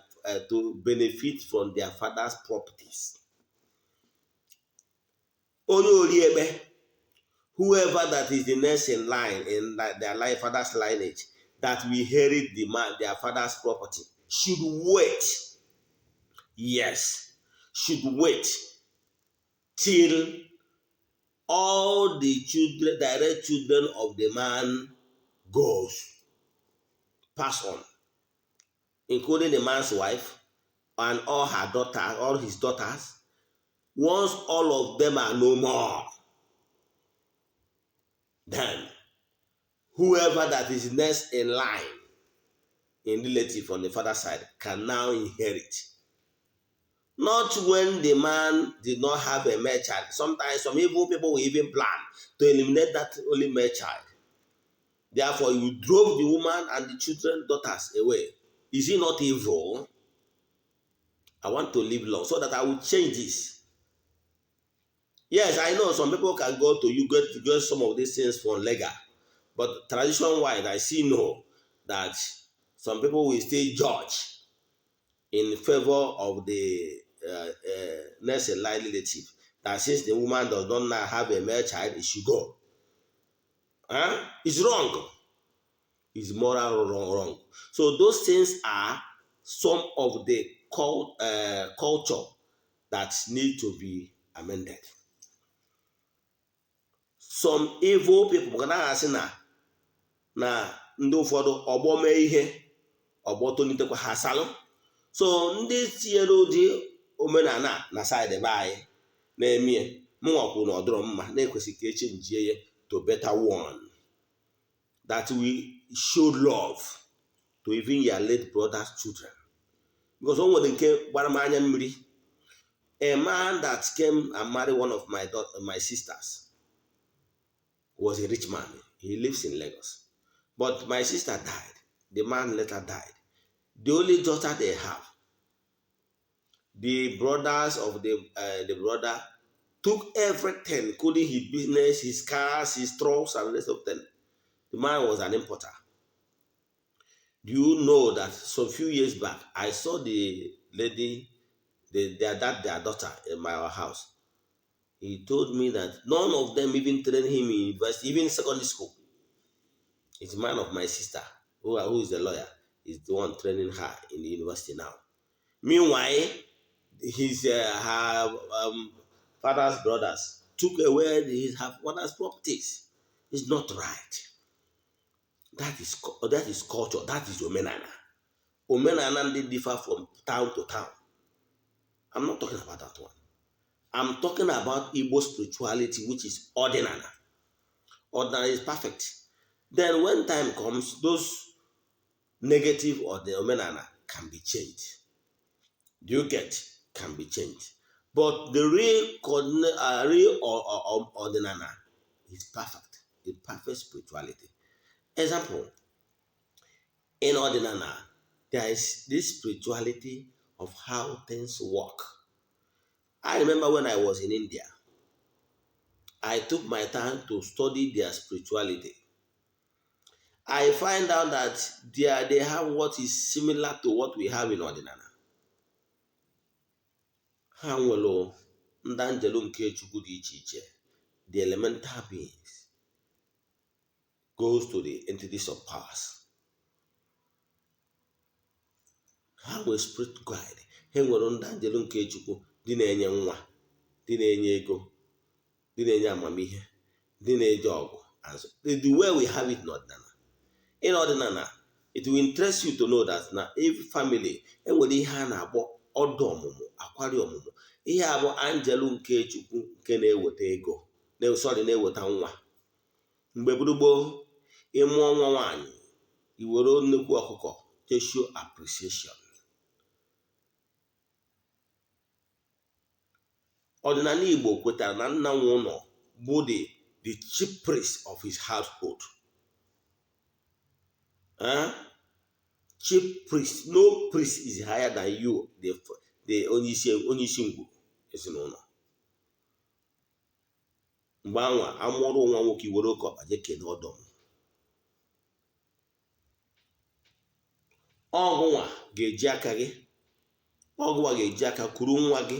Speaker 1: to benefit from their father's properties. Onye ori ekpe, whoever that is the next in line in their life, father's lineage, that will inherit the man, their father's property, should wait. Yes, should wait till all the children, direct children of the man goes, pass on, including the man's wife and all her daughters, all his daughters. Once all of them are no more, then whoever that is next in line in relative on the father side can now inherit. Not when the man did not have a male child. Sometimes some evil people will even plan to eliminate that only male child. Therefore, you drove the woman and the children, daughters away. Is it not evil? I want to live long so that I will change this. Yes, I know some people can go to you get some of these things from legal, but tradition wise, I see no that some people will still judge in favor of the next in line relative. That since the woman does not now have a male child, it should go. Huh? It's wrong. It's moral wrong. So those things are some of the culture that need to be amended. Some evil people maka na asị na ndị ụfọdụ ọgbọ mee ihe, ọgbọ tolitekwa ha asalụ. So ndị tinyere ụdị omenala na side be anyị na-eme mụnwa kwuru na ọ dịrọ mma, na-ekwesị ka echenjie ya to better one that we show love to even your late brother's children, because o nwere nke gbara m anya mmiri. A man that came and married one of my sisters was a rich man. He lives in Lagos, but my sister died. The man later died. The only daughter they have, the brothers of the brother took everything, including his business, his cars, his trucks, and the rest of them. The man was an importer. Do you know that some few years back, I saw the lady, their daughter in my house? He told me that none of them even trained him in university, even secondary school. It's man of my sister, who is a lawyer, is the one training her in the university now. Meanwhile, his her father's brothers took away his her father's properties. It's not right. That is culture. That is omenala. Omenala ndị differ from town to town. I'm not talking about that one. I'm talking about Igbo spirituality, which is ọdịnala. Ọdịnala is perfect. Then when time comes, those negative or the omenala can be changed. Do you get? Can be changed. But the real or ọdịnala is perfect. The perfect spirituality. Example, in ọdịnala, there is this spirituality of how things work. I remember when I was in India, I took my time to study their spirituality. I find out that they have what is similar to what we have in ọdịnala. Ha nwere ndị anjelu nke Chukwu dị iche iche, the elemental beings goes to the entities of powers. Ha nwere spirit guide, ha nwere ndị anjelu nke Chukwu dị na-enye nwa, dị na-enye ego, dị na-enye amamihe, dị na-eje ọgụ. And so, the way we have it n'ọdịnala, in ọdịnala, it will interest you to know that na every family enwere ihe a na-akpọ ọdụ ọmụmụ, akwari ọmụmụ. Ihe a bụ anjelu nke Chukwu nke na-eweta ego, sorry, na-eweta nwa. Mgbe gboo, ịmụọ nwa nwaanyị, i were nnukwu ọkụkọ to show appreciation. Ọdịnala Igbo kwetara na nna nwe ụlọ bụ the chief priest of his household. Huh? Chief priest, no priest is higher than you, the onye isi ngwuru ezinụlọ. Mgbe anwa amụrụ nwa nwoke, iwere oke ọkpa jee kelee ọdọ m. Ọgụnwa ga-eji aka gị Ọgụwa ga-eji aka kuru nwa gị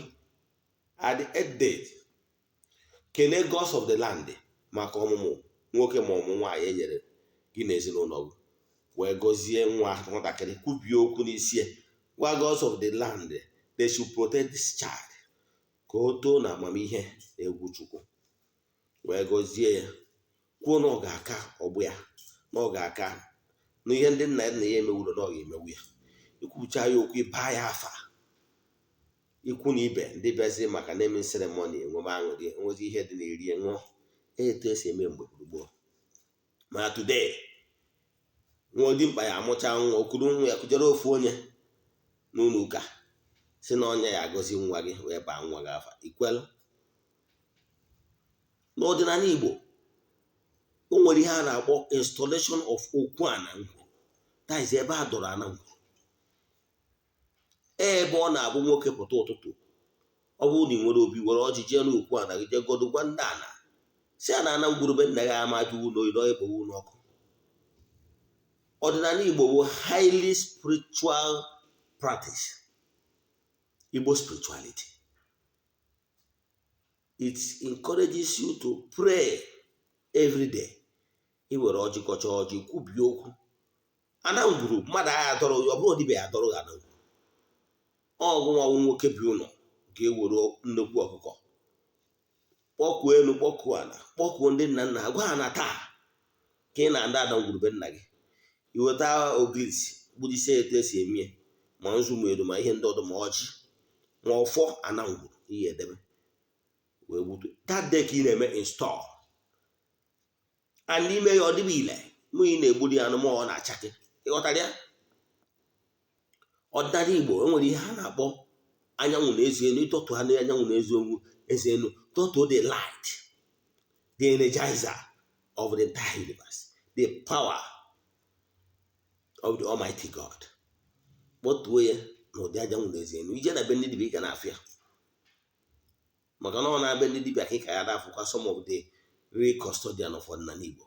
Speaker 1: at the eighth day, kene gods of the land maka ọmụmụ nwoke ma ọmụ nwaanyị e nyere gị na ezinụlọ gị, wee gọzie nwa nwatakịrị, kwubie okwu n'isi ya, gwa gods of the land they should protect this child ka o too na amamihe na egwu Chukwu, wee gọzie ya, kwuo na ọ ga-aka ọgbụ ya, na ọ ga-aka na ihe ndị nna nna ya emewuro, na ọ ga-emewu ya. Ikwucha ya okwu, ịbaa ya afa, ikwu na ibe ndị bịazie maka naming ceremony enwebe aṅụrị, enwezi ihe dị na-eri ṅụọ. Etu esi eme mgbe gburugburu. Ma today, nwa dimkpa ya amụcha nwa, okuru nwa ya kụjere ofu onye n'ụlọ ụka, si na ọnya ya agọzi nwa gị, wee baa nwa gị afa. Ikwelu n'ọdịnala Igbo, o nwere ihe a na-akpọ installation of okwu ana ngwuru, that is ebe a dọrọ ana ngwuru, ebe ọ na-abụ nwoke pụta ụtụtụ, ọ bụrụ na ị nwere obi, were ọjị jee n'okwu ana gị, jee godo, gwa ndị ana, si a na ana ngwurube nna gị ama jụwu n'oyi na ekpowu n'ọkụ. Ọdịnala Igbo bụ highly spiritual practice. Igbo spirituality, it encourages you to pray every day. I were ọjị, kọcha ọjị, kwubie okwu ana ngwuru. Mmadụ agha adọrọ, ọ bụrụ dibịa ya adọrọ gị ana ngwuru, ọgụ nwa nwoke bi ụlọ ga-ewere nnukwu ọkụkọ, kpọkuo elu, kpọkuo ala, kpọkuo ndị nna nna ha, gwa ha na taa ka ị na-ada ada ngwurube nna gị. Iweta ogirisi, gbujisie etu esi eme, ma nzu, ma elu, ma ihe ndị ọdụ, ma ọjị, ma ọfọ ana ngwuru, ihe edebe wee gbutu. That day ka ị na-eme install, and n'ime ya ọ dịbe ile mụ ị na-egburi anụ ma ọ na-achake. Ịghọtara ya? Ọdịnala Igbo, enwere ihe a na-akpọ anyanwụ na eze elu. Ịtọtụ ha anyanwụ na eze ogwu, eze elu, tọtụ the light, the energizer of the entire universe, the power of the Almighty God. Kpọtuo ya n'ụdị anyanwụ na eze elu. Ije na be ndị dibịa, ị ga na-afụ ya, maka na ọ na-abịa ndị dibịa ka ị ka ya na-afụkwa some of the real custodian of ọdịnala Igbo.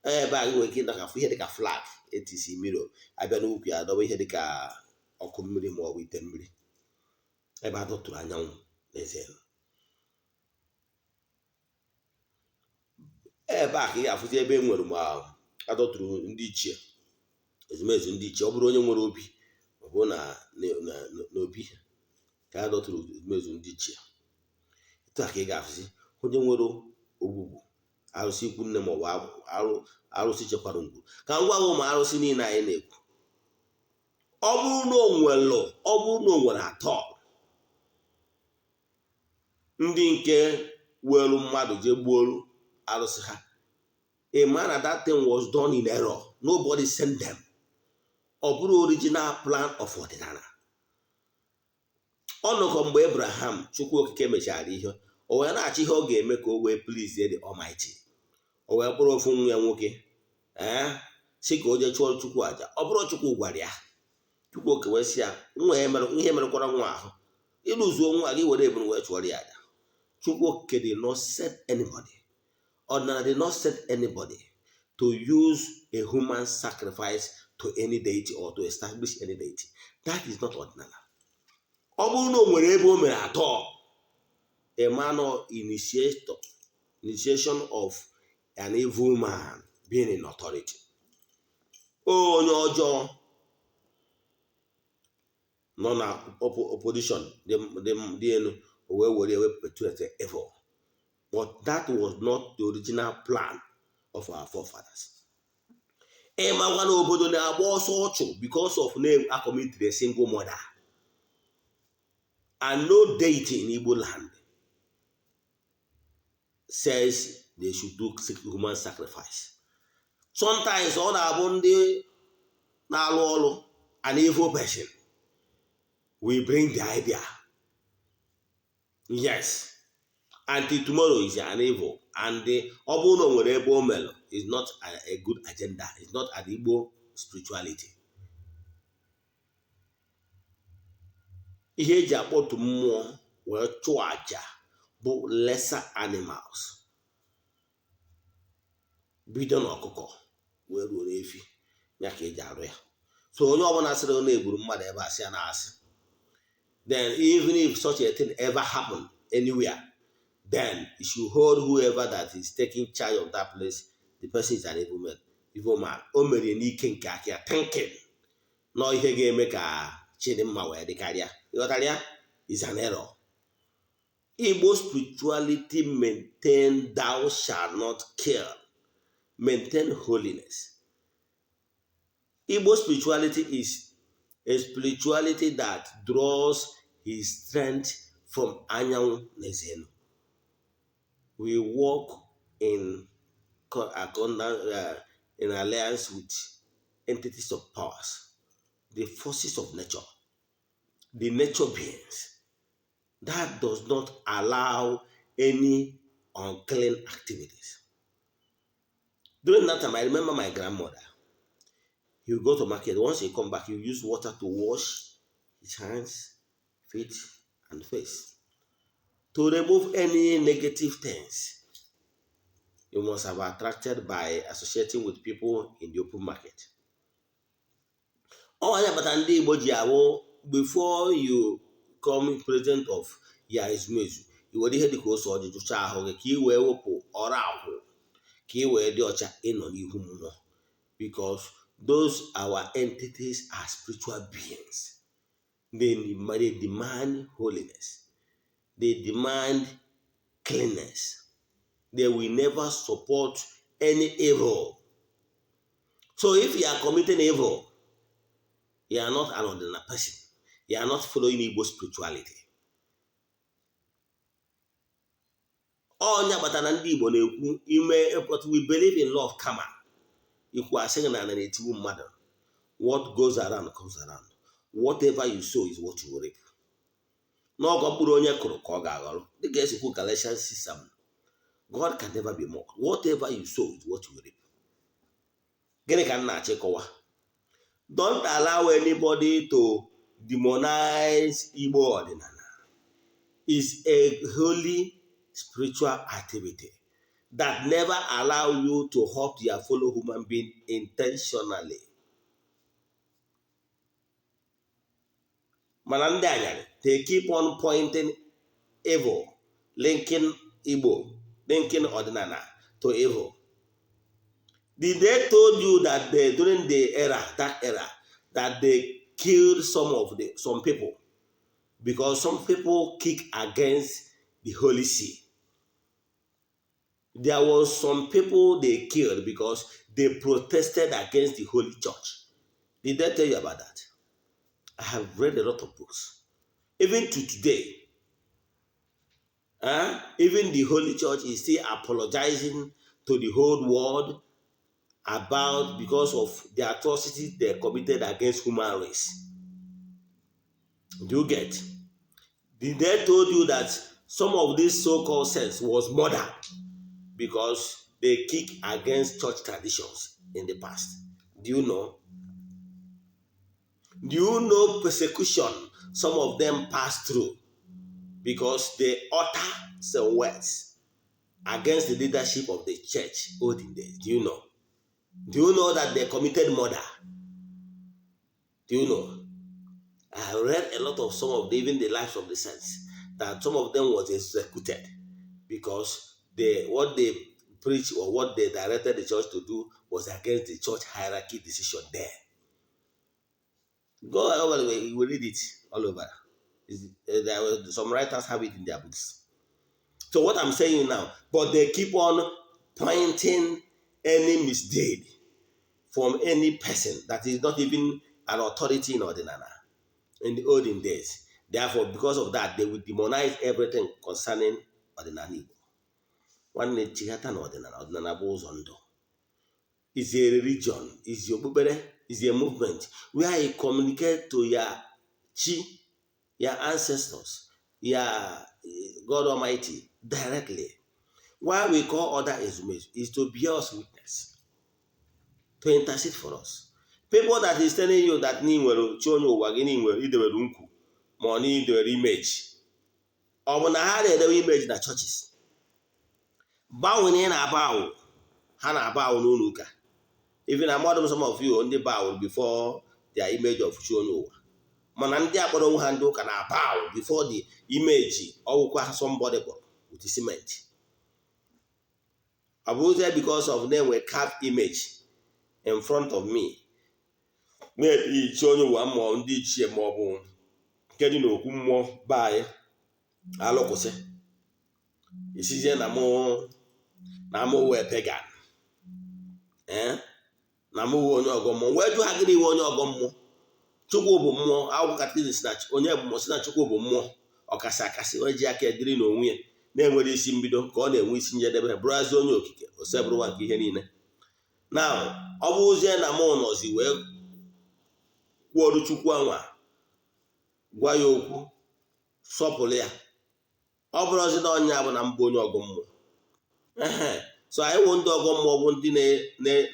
Speaker 1: Ebe a gị nwere ike ịdakafụ ihe dịka flag etisi mmiri, abịa n'ukwu ya, adọba ihe dịka ọkụ mmiri ma ọ bụ ite mmiri, ebe a dọtụrụ anyanwụ na eze elu. Ebe a ka ị ga-afụzi ebe e nwere ma adọtụrụ ndị ichie, ezumezu ndị ichie. Ọ bụrụ onye nwere obi, ọ bụrụ na n'obi ka a dọtụrụ ezumezu ndị ichie. Etu a ka ị ga-afụzi onye nwere ogwugwu arụsị ikwu nne ma ọ bụ arụsị chekwara ngwuru. Ka m gwa gị, ụmụ arụsị niile anyị na-ekwu, ọ bụrụ na o nwere, ọ bụrụ na o nwere atọ ndị nke welu mmadụ jee gbuoru arụsị ha, a man na that thing was done in error. Nobody sent them. Ọ bụrụ original plan of ọdịnala. Ọ nọkọ mgbe Abraham, Chukwu Okike mechara ihe, o wee na-achọ ihe ọ ga-eme ka o wee please the Almighty. O wee kpọrọ ofu nwa ya nwoke, ee, si ka o jee chụọ Chukwu aja. Ọ bụrụ Chukwu gwara ya, Chukwu Oke wee sị ya, nwa ya mere ihe merekwara nwa ahụ, ịlụzuo nwa gị, were ebunu wee chụọrọ ya aja. Chukwu Okike did not set anybody, ọdịnala did not set anybody to use a human sacrifice to any deity or to establish any deity. That is not ọdịnala. Ọ bụrụ na o nwere ebe o mere atọ, a man or initiator, initiation of an evil man being in authority, onye ọjọọ nọ na opposition dị elu, o wee were wee perpetuate evil. But that was not the original plan of our forefathers. Ịmakwa na obodo na-agba ọsọ ọchụ because of na committed a single murder, and no deity in Igbo land says they should do human sacrifice. Sometimes ọ na-abụ ndị na-alụ ọrụ, an evil person will bring the idea. Yes, until tomorrow is an evil, and ọ bụrụ na o nwere ebe o melụ, is not a good agenda, is not an Igbo spirituality. Ihe eji akpọtu mmụọ wee chụọ aja bụ lesser animals, bido n'ọkụkọ wee ruo n'efi, ya ka eji arụ ya. So onye ọbụla sịrị na egburu mmadụ ebe a, sị ya na asị. Then even if such a thing ever happened anywhere, then you should hold whoever that is taking charge of that place. The person is an evil man. Evil man. O mere n'ike nke aka ya, thinking nọ ihe ga-eme ka Chidimma wee dịkarịa. Ịghọtara ya? Is an error. Igbo spirituality maintain thou shalt not kill, maintain holiness. Igbo spirituality is a spirituality that draws his strength from anyanwụ na ezenu. We work in alliance with entities of powers, the forces of nature, the nature beings that does not allow any unclean activities. During that time, I remember my grandmother. He would go to market. Once he come back, he would use water to wash his hands, feet, and face to remove any negative things you must have attracted by associating with people in the open market. Ọ ya kpatara ndị Igbo ji awụ, before you come present of ya ezumezu, i were ihe dịka ose ọjị jụchaa ahụ gị ka ị wee wepụ ọrụ akwụ, ka ị wee dị ọcha ịnọ n'ihu mmụọ, because those our entities are spiritual beings. They demand holiness, they demand cleanness. They will never support any evil. So if you are committing evil, you are not an ordinary person. You are not following Igbo spirituality. Onye kpatara na ndị Igbo na-ekwu ime, but we believe in law of karma. Ikwu asị gị na ana na-etigbu mmadụ. What goes around comes around. Whatever you sow is what you will reap. N'ọgọ mkpụrụ onye kụrụ ka ọ ga-aghọrọ, dịka esikwu Galatians 6:7. God can never be mocked. Whatever you sow is what you will reap. Gịnị ka m na-achọ ịkọwa? Don't allow anybody to demonize Igbo ọdịnala. Is a holy spiritual activity that never allow you to hurt your fellow human being intentionally. Mana ndị anyarị, they keep on pointing evil, linking Igbo, linking ọdịnala to evil. Did they told you that they, during the era, that era, that they killed some people because some people kick against the Holy See? There was some people they killed because they protested against the Holy Church. Did they tell you about that? I have read a lot of books. Even to today, even the Holy Church is still apologizing to the whole world about because of the atrocities they committed against human race. Do you get? Did they told you that some of these so-called saints was murdered because they kick against church traditions in the past? Do you know? Do you know persecution some of them passed through because they utter some words against the leadership of the church olden days? Do you know? Do you know that they committed murder? Do you know? I read a lot of some of the, even the lives of the saints, that some of them was executed because they what they preached or what they directed the church to do was against the church hierarchy decision there. Go over, you will read it all over. There were some writers have it in their books. So what I'm saying now, but they keep on pointing any misdeed from any person that is not even an authority in ọdịnala in the olden days. Therefore, because of that, they will demonize everything concerning ọdịnala Igbo. Nwanne, chighata na ọdịnala. Ọdịnala bụ ụzọ ndụ. Is a religion, is okpukpere, is a movement where you communicate to your chi, your ancestors, your God Almighty directly. Why we call other ezumezu is to bear us witness, to intercede for us. People that is telling you that na ị nwere chi onye ụwa gị, na ị nwere idewere nkwu ma ọ na idewere image, ọ bụ na ha na-edewe image na churches gbanwee na ị na-aba awụ, ha na-aba awụ n'ụlọ ụka. Even among some of you ndị bow before their image of chi onye ụwa. Mana ndị akpọrọ onwe ha ndị ụka na bow before the image ọwụkwa somebody kpọrọ with cement. Ọ bụrụzie because of na-enwe carved image in front of me, na-echi onye ụwa mmụọ, ndị ichie, ma ọ bụ nke dị n'okwu mmụọ be anyị alụkwụsị, isizie na mụ wee pagan, ee, na mụ wee onye ọgọ mmụọ. Wee jụ ha, gịnị iwe onye ọgọ mmụọ? Chukwu bụ mmụọ. Akwụkwọ catechism si na onye bụ mmụọ, si na Chukwu bụ mmụọ ọkasị akasị, onye ji aka ediri n'onwe ya, na-enwere isi mbido ka ọ na-enwe isi njedebe, bụrụazị onye okike osebụrụwa nke ihe niile. Na ọ bụrụzie na mụ nọzi wee kwuoru Chukwu anwa, gwa ya okwu, sọpụrụ ya, ọ bụrụzi na ọnya bụ na mbụ onye ọgọ mmụọ. Ehe, so anyị wụ ndị ọgọ mmụọ bụ ndị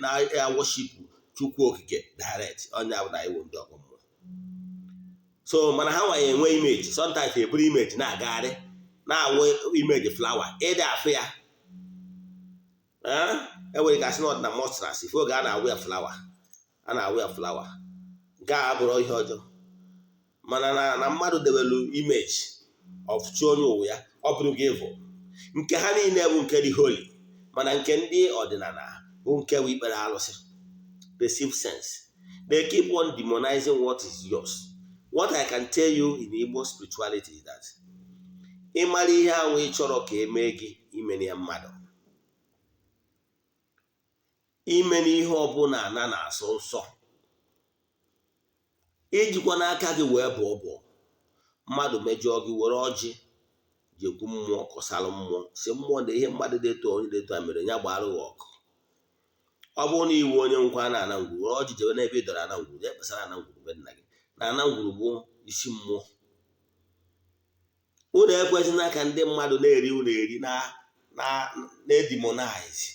Speaker 1: na-aworship Chukwu Okike direct. Ọnya bụ na anyị wụ ndị ọgọ mmụọ. So mana ha nwanye enwe image, sometimes eburu image na-agagharị, na-awụ image flower, ịdị afụ ya. Enwere ka asị na ọdịna monstrance ife oge a na-awụ ya flower, a na-awụ ya flower. Nke a abụrụ ihe ọjọọ, mana na mmadụ debelu image of chi onye ụwa ya, ọ bụrụ gị evil. Nke ha niile bụ nke dị holy, mana nke ndị ọdịnala bụ nke bụ ikpere alụsị. Perceive sense, they keep on demonizing what is yours. What I can tell you in Igbo spirituality is that ịmara ihe ahụ ị chọrọ ka emee gị, imere ya mmadụ. Ime n'ihe ọbụla na na-asọ nsọ, ijikwa n'aka gị wee bụọ bụọ mmadụ mejọọ gị, were ọjị jekwu mmụọ, kọsalụ mmụọ, si mmụọ na ihe mmadụ dị etu, onye dị etu a mere ya, gbara gị ọkụ. Ọ bụrụ na iwu onye nkwa na ana ngwuru, were ọjị jebe n'ebe ị dọrọ ana ngwuru, jee kpesara ana ngwuru be nna gị, na ana ngwuru bụ isi mmụọ. Unu ekwesịna ka ndị mmadụ na-eri unu eri na na-demonize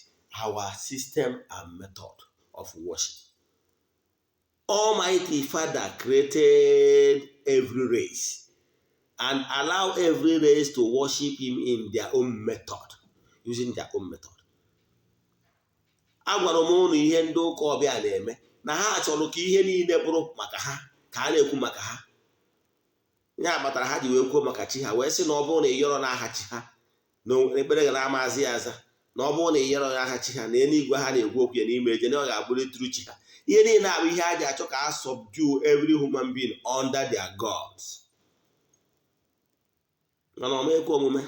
Speaker 1: our system and method of worship. Almighty Father created every race and allow every race to worship him in their own method, using their own method. Agwara m ụnụ ihe ndị ụka ọbịa na-eme, na ha chọrọ ka ihe niile bụrụ maka ha, ka a na-ekwu maka ha. Ya kpatara ha ji wee kwuo maka chi ha, wee sị na ọ bụrụ na ị yọrọ n'aha chi ha, na ekpere ga na-amazi ya aza, na ọ bụrụ na ị yọrọ n'aha chi ha, na eluigwe ha na-ekwu okwu ya n'ime eje, na ọ ga-abụrụ chi ha. Ihe niile abụ ihe a ji achọ ka a subdue every human being under their gods. Mana ọ ekwe omume.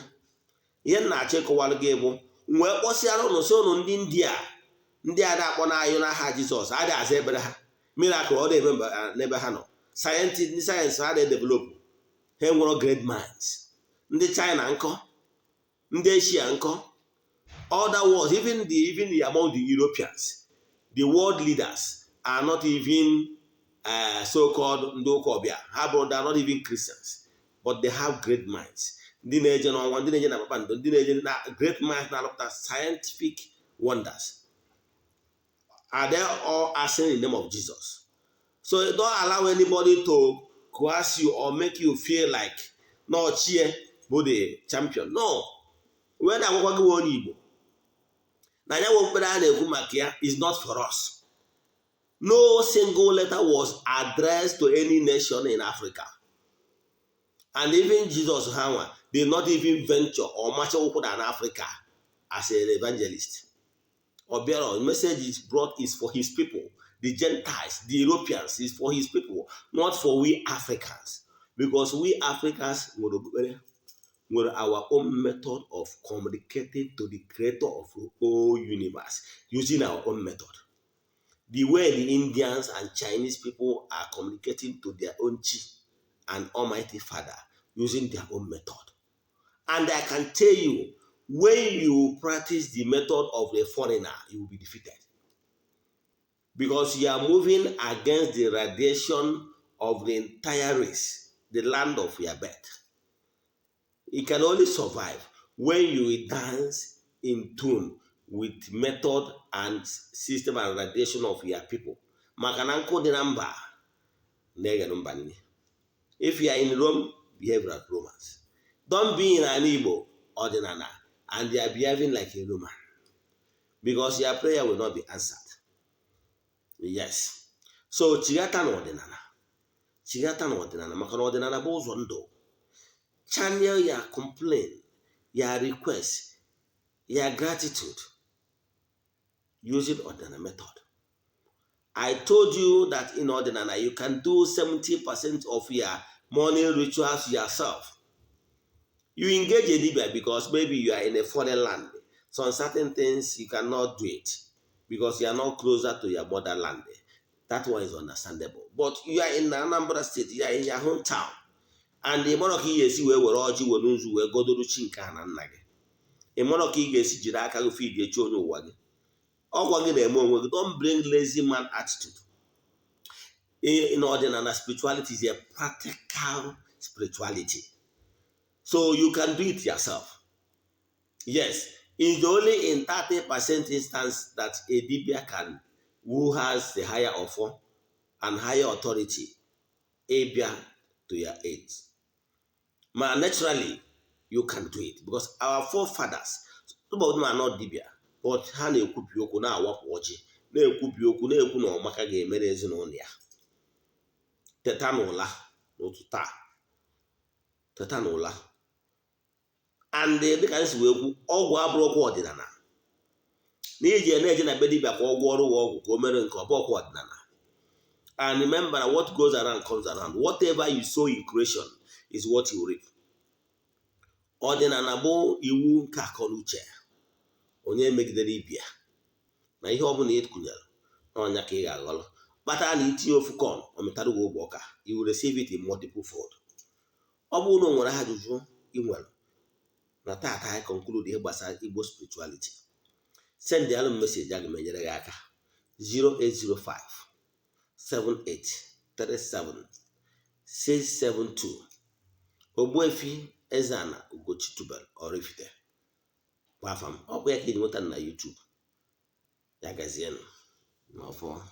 Speaker 1: Ihe m na-achọ ịkọwara gị bụ, wee kpọsịara ụnụ, sị ụnụ, ndị India, ndị a na-akpọ n'anyụ n'aha Jizọs, adịghị aza ekpere ha. Miracle ọ na-eme n'ebe ha nọ? Scientist, ndị science ha na-edevelop, ha enwero great minds. Ndị China nkọ, ndị Asia nkọ, other worlds, even among the Europeans, the world leaders are not even so-called ndị ụka ọbịa. Ha bụrụ, they are not even Christians, but they have great minds. Ndị na-eje n'ọnwa, ndị na-eje na kpakpando, ndị na-eje na great minds na-alụpụta scientific wonders. Are they all asking in the name of Jesus? So don't allow anybody to coerce you or make you feel like na ochie bụ the champion. No, wee na-agwakwa gị onye Igbo na ya nwe okpukpere a na-ekwu maka ya is not for us. No single letter was addressed to any nation in Africa, and even Jesus ha nwa did not even venture or macha ụkwụ na Africa as an evangelist. Ọ bịara, message is brought is for his people, the Gentiles, the Europeans, is for his people, not for we Africans, because we Africans nwere okpukpere, nwere our own method of communicating to the creator of the whole universe using our own method. The way the Indians and Chinese people are communicating to their own chi and Almighty Father using their own method. And I can tell you, when you practice the method of the foreigner, you will be defeated, because you are moving against the radiation of the entire race, the land of your birth. You can only survive when you dance in tune with method and system and radiation of your people. Maka na nkụ dị na mba na-eghere mba nri. If you are in Rome, behave like Romans. Don't be in an Igbo ọdịnala and you are behaving like a Roman, because your prayer will not be answered. Yes, so chighata n'ọdịnala. Chighata n'ọdịnala, maka na ọdịnala bụ ụzọ ndụ. Channel your complaint, your request, your gratitude using ọdịnala method. I told you that in ọdịnala you can do 70% of your morning rituals yourself. You engage a dibia because maybe you are in a foreign land. Some certain things you cannot do it because you are not closer to your motherland. That one is understandable. But you are in Anambra State, you are in your hometown, and ị mara ka ị ga-esi wee were ọjị, were nzu, wee godoro chi nke a na nna gị. Ị mara ka ị ga-esi jiri aka gị feed echi onye ụwa gị. Ọgwa gị na-eme onwe gị. Don't bring lazy man attitude. In ọdịnala, spirituality is a practical spirituality, so you can do it yourself. Yes, it's only in 30% instance that a dibia can, who has the higher offer and higher authority, ịbịa to your aid. Ma naturally you can do it, because our forefathers, some of them are not dibia, but ha na-ekwubi okwu, na-awapụ ọjị, na-ekwubi okwu, na-ekwu na ọmaka ga-emere ezinụlọ ya. Teta n'ụla n'ụtụtụ taa, teta n'ụla. And dịka anyị si wee kwu, ọgwụ abụrụkwa ọdịnala na iji na-eje na be dibịa ka ọ gwọọ ọrụ ọgwụ ka o mere nke ọ bụkwa ọdịnala. And remember that what goes around comes around. Whatever you sow in creation is what you reap. Ọdịnala bụ iwu nke akọ na uche. Onye megidere ibia na ihe ọbụla ị kụnyere n'ọnya ka ị ga-aghọrọ. Kpatara na itinye ofu corn, ọ mịtara gị ogbe ọka. You will receive it in multiple fold. Ọ bụrụ na o nwere ajụjụ ị nwere na tata anyị conclude ihe gbasara Igbo spirituality, send alụ m message, aga m enyere gị aka. 0805 7837 672. Ogbuefi Eze-Ana Ugochi tubelu Oraifite bụ afa m. Ọ bụ ya ka ị nweta na YouTube. Ya gazienụ n'ọfọ.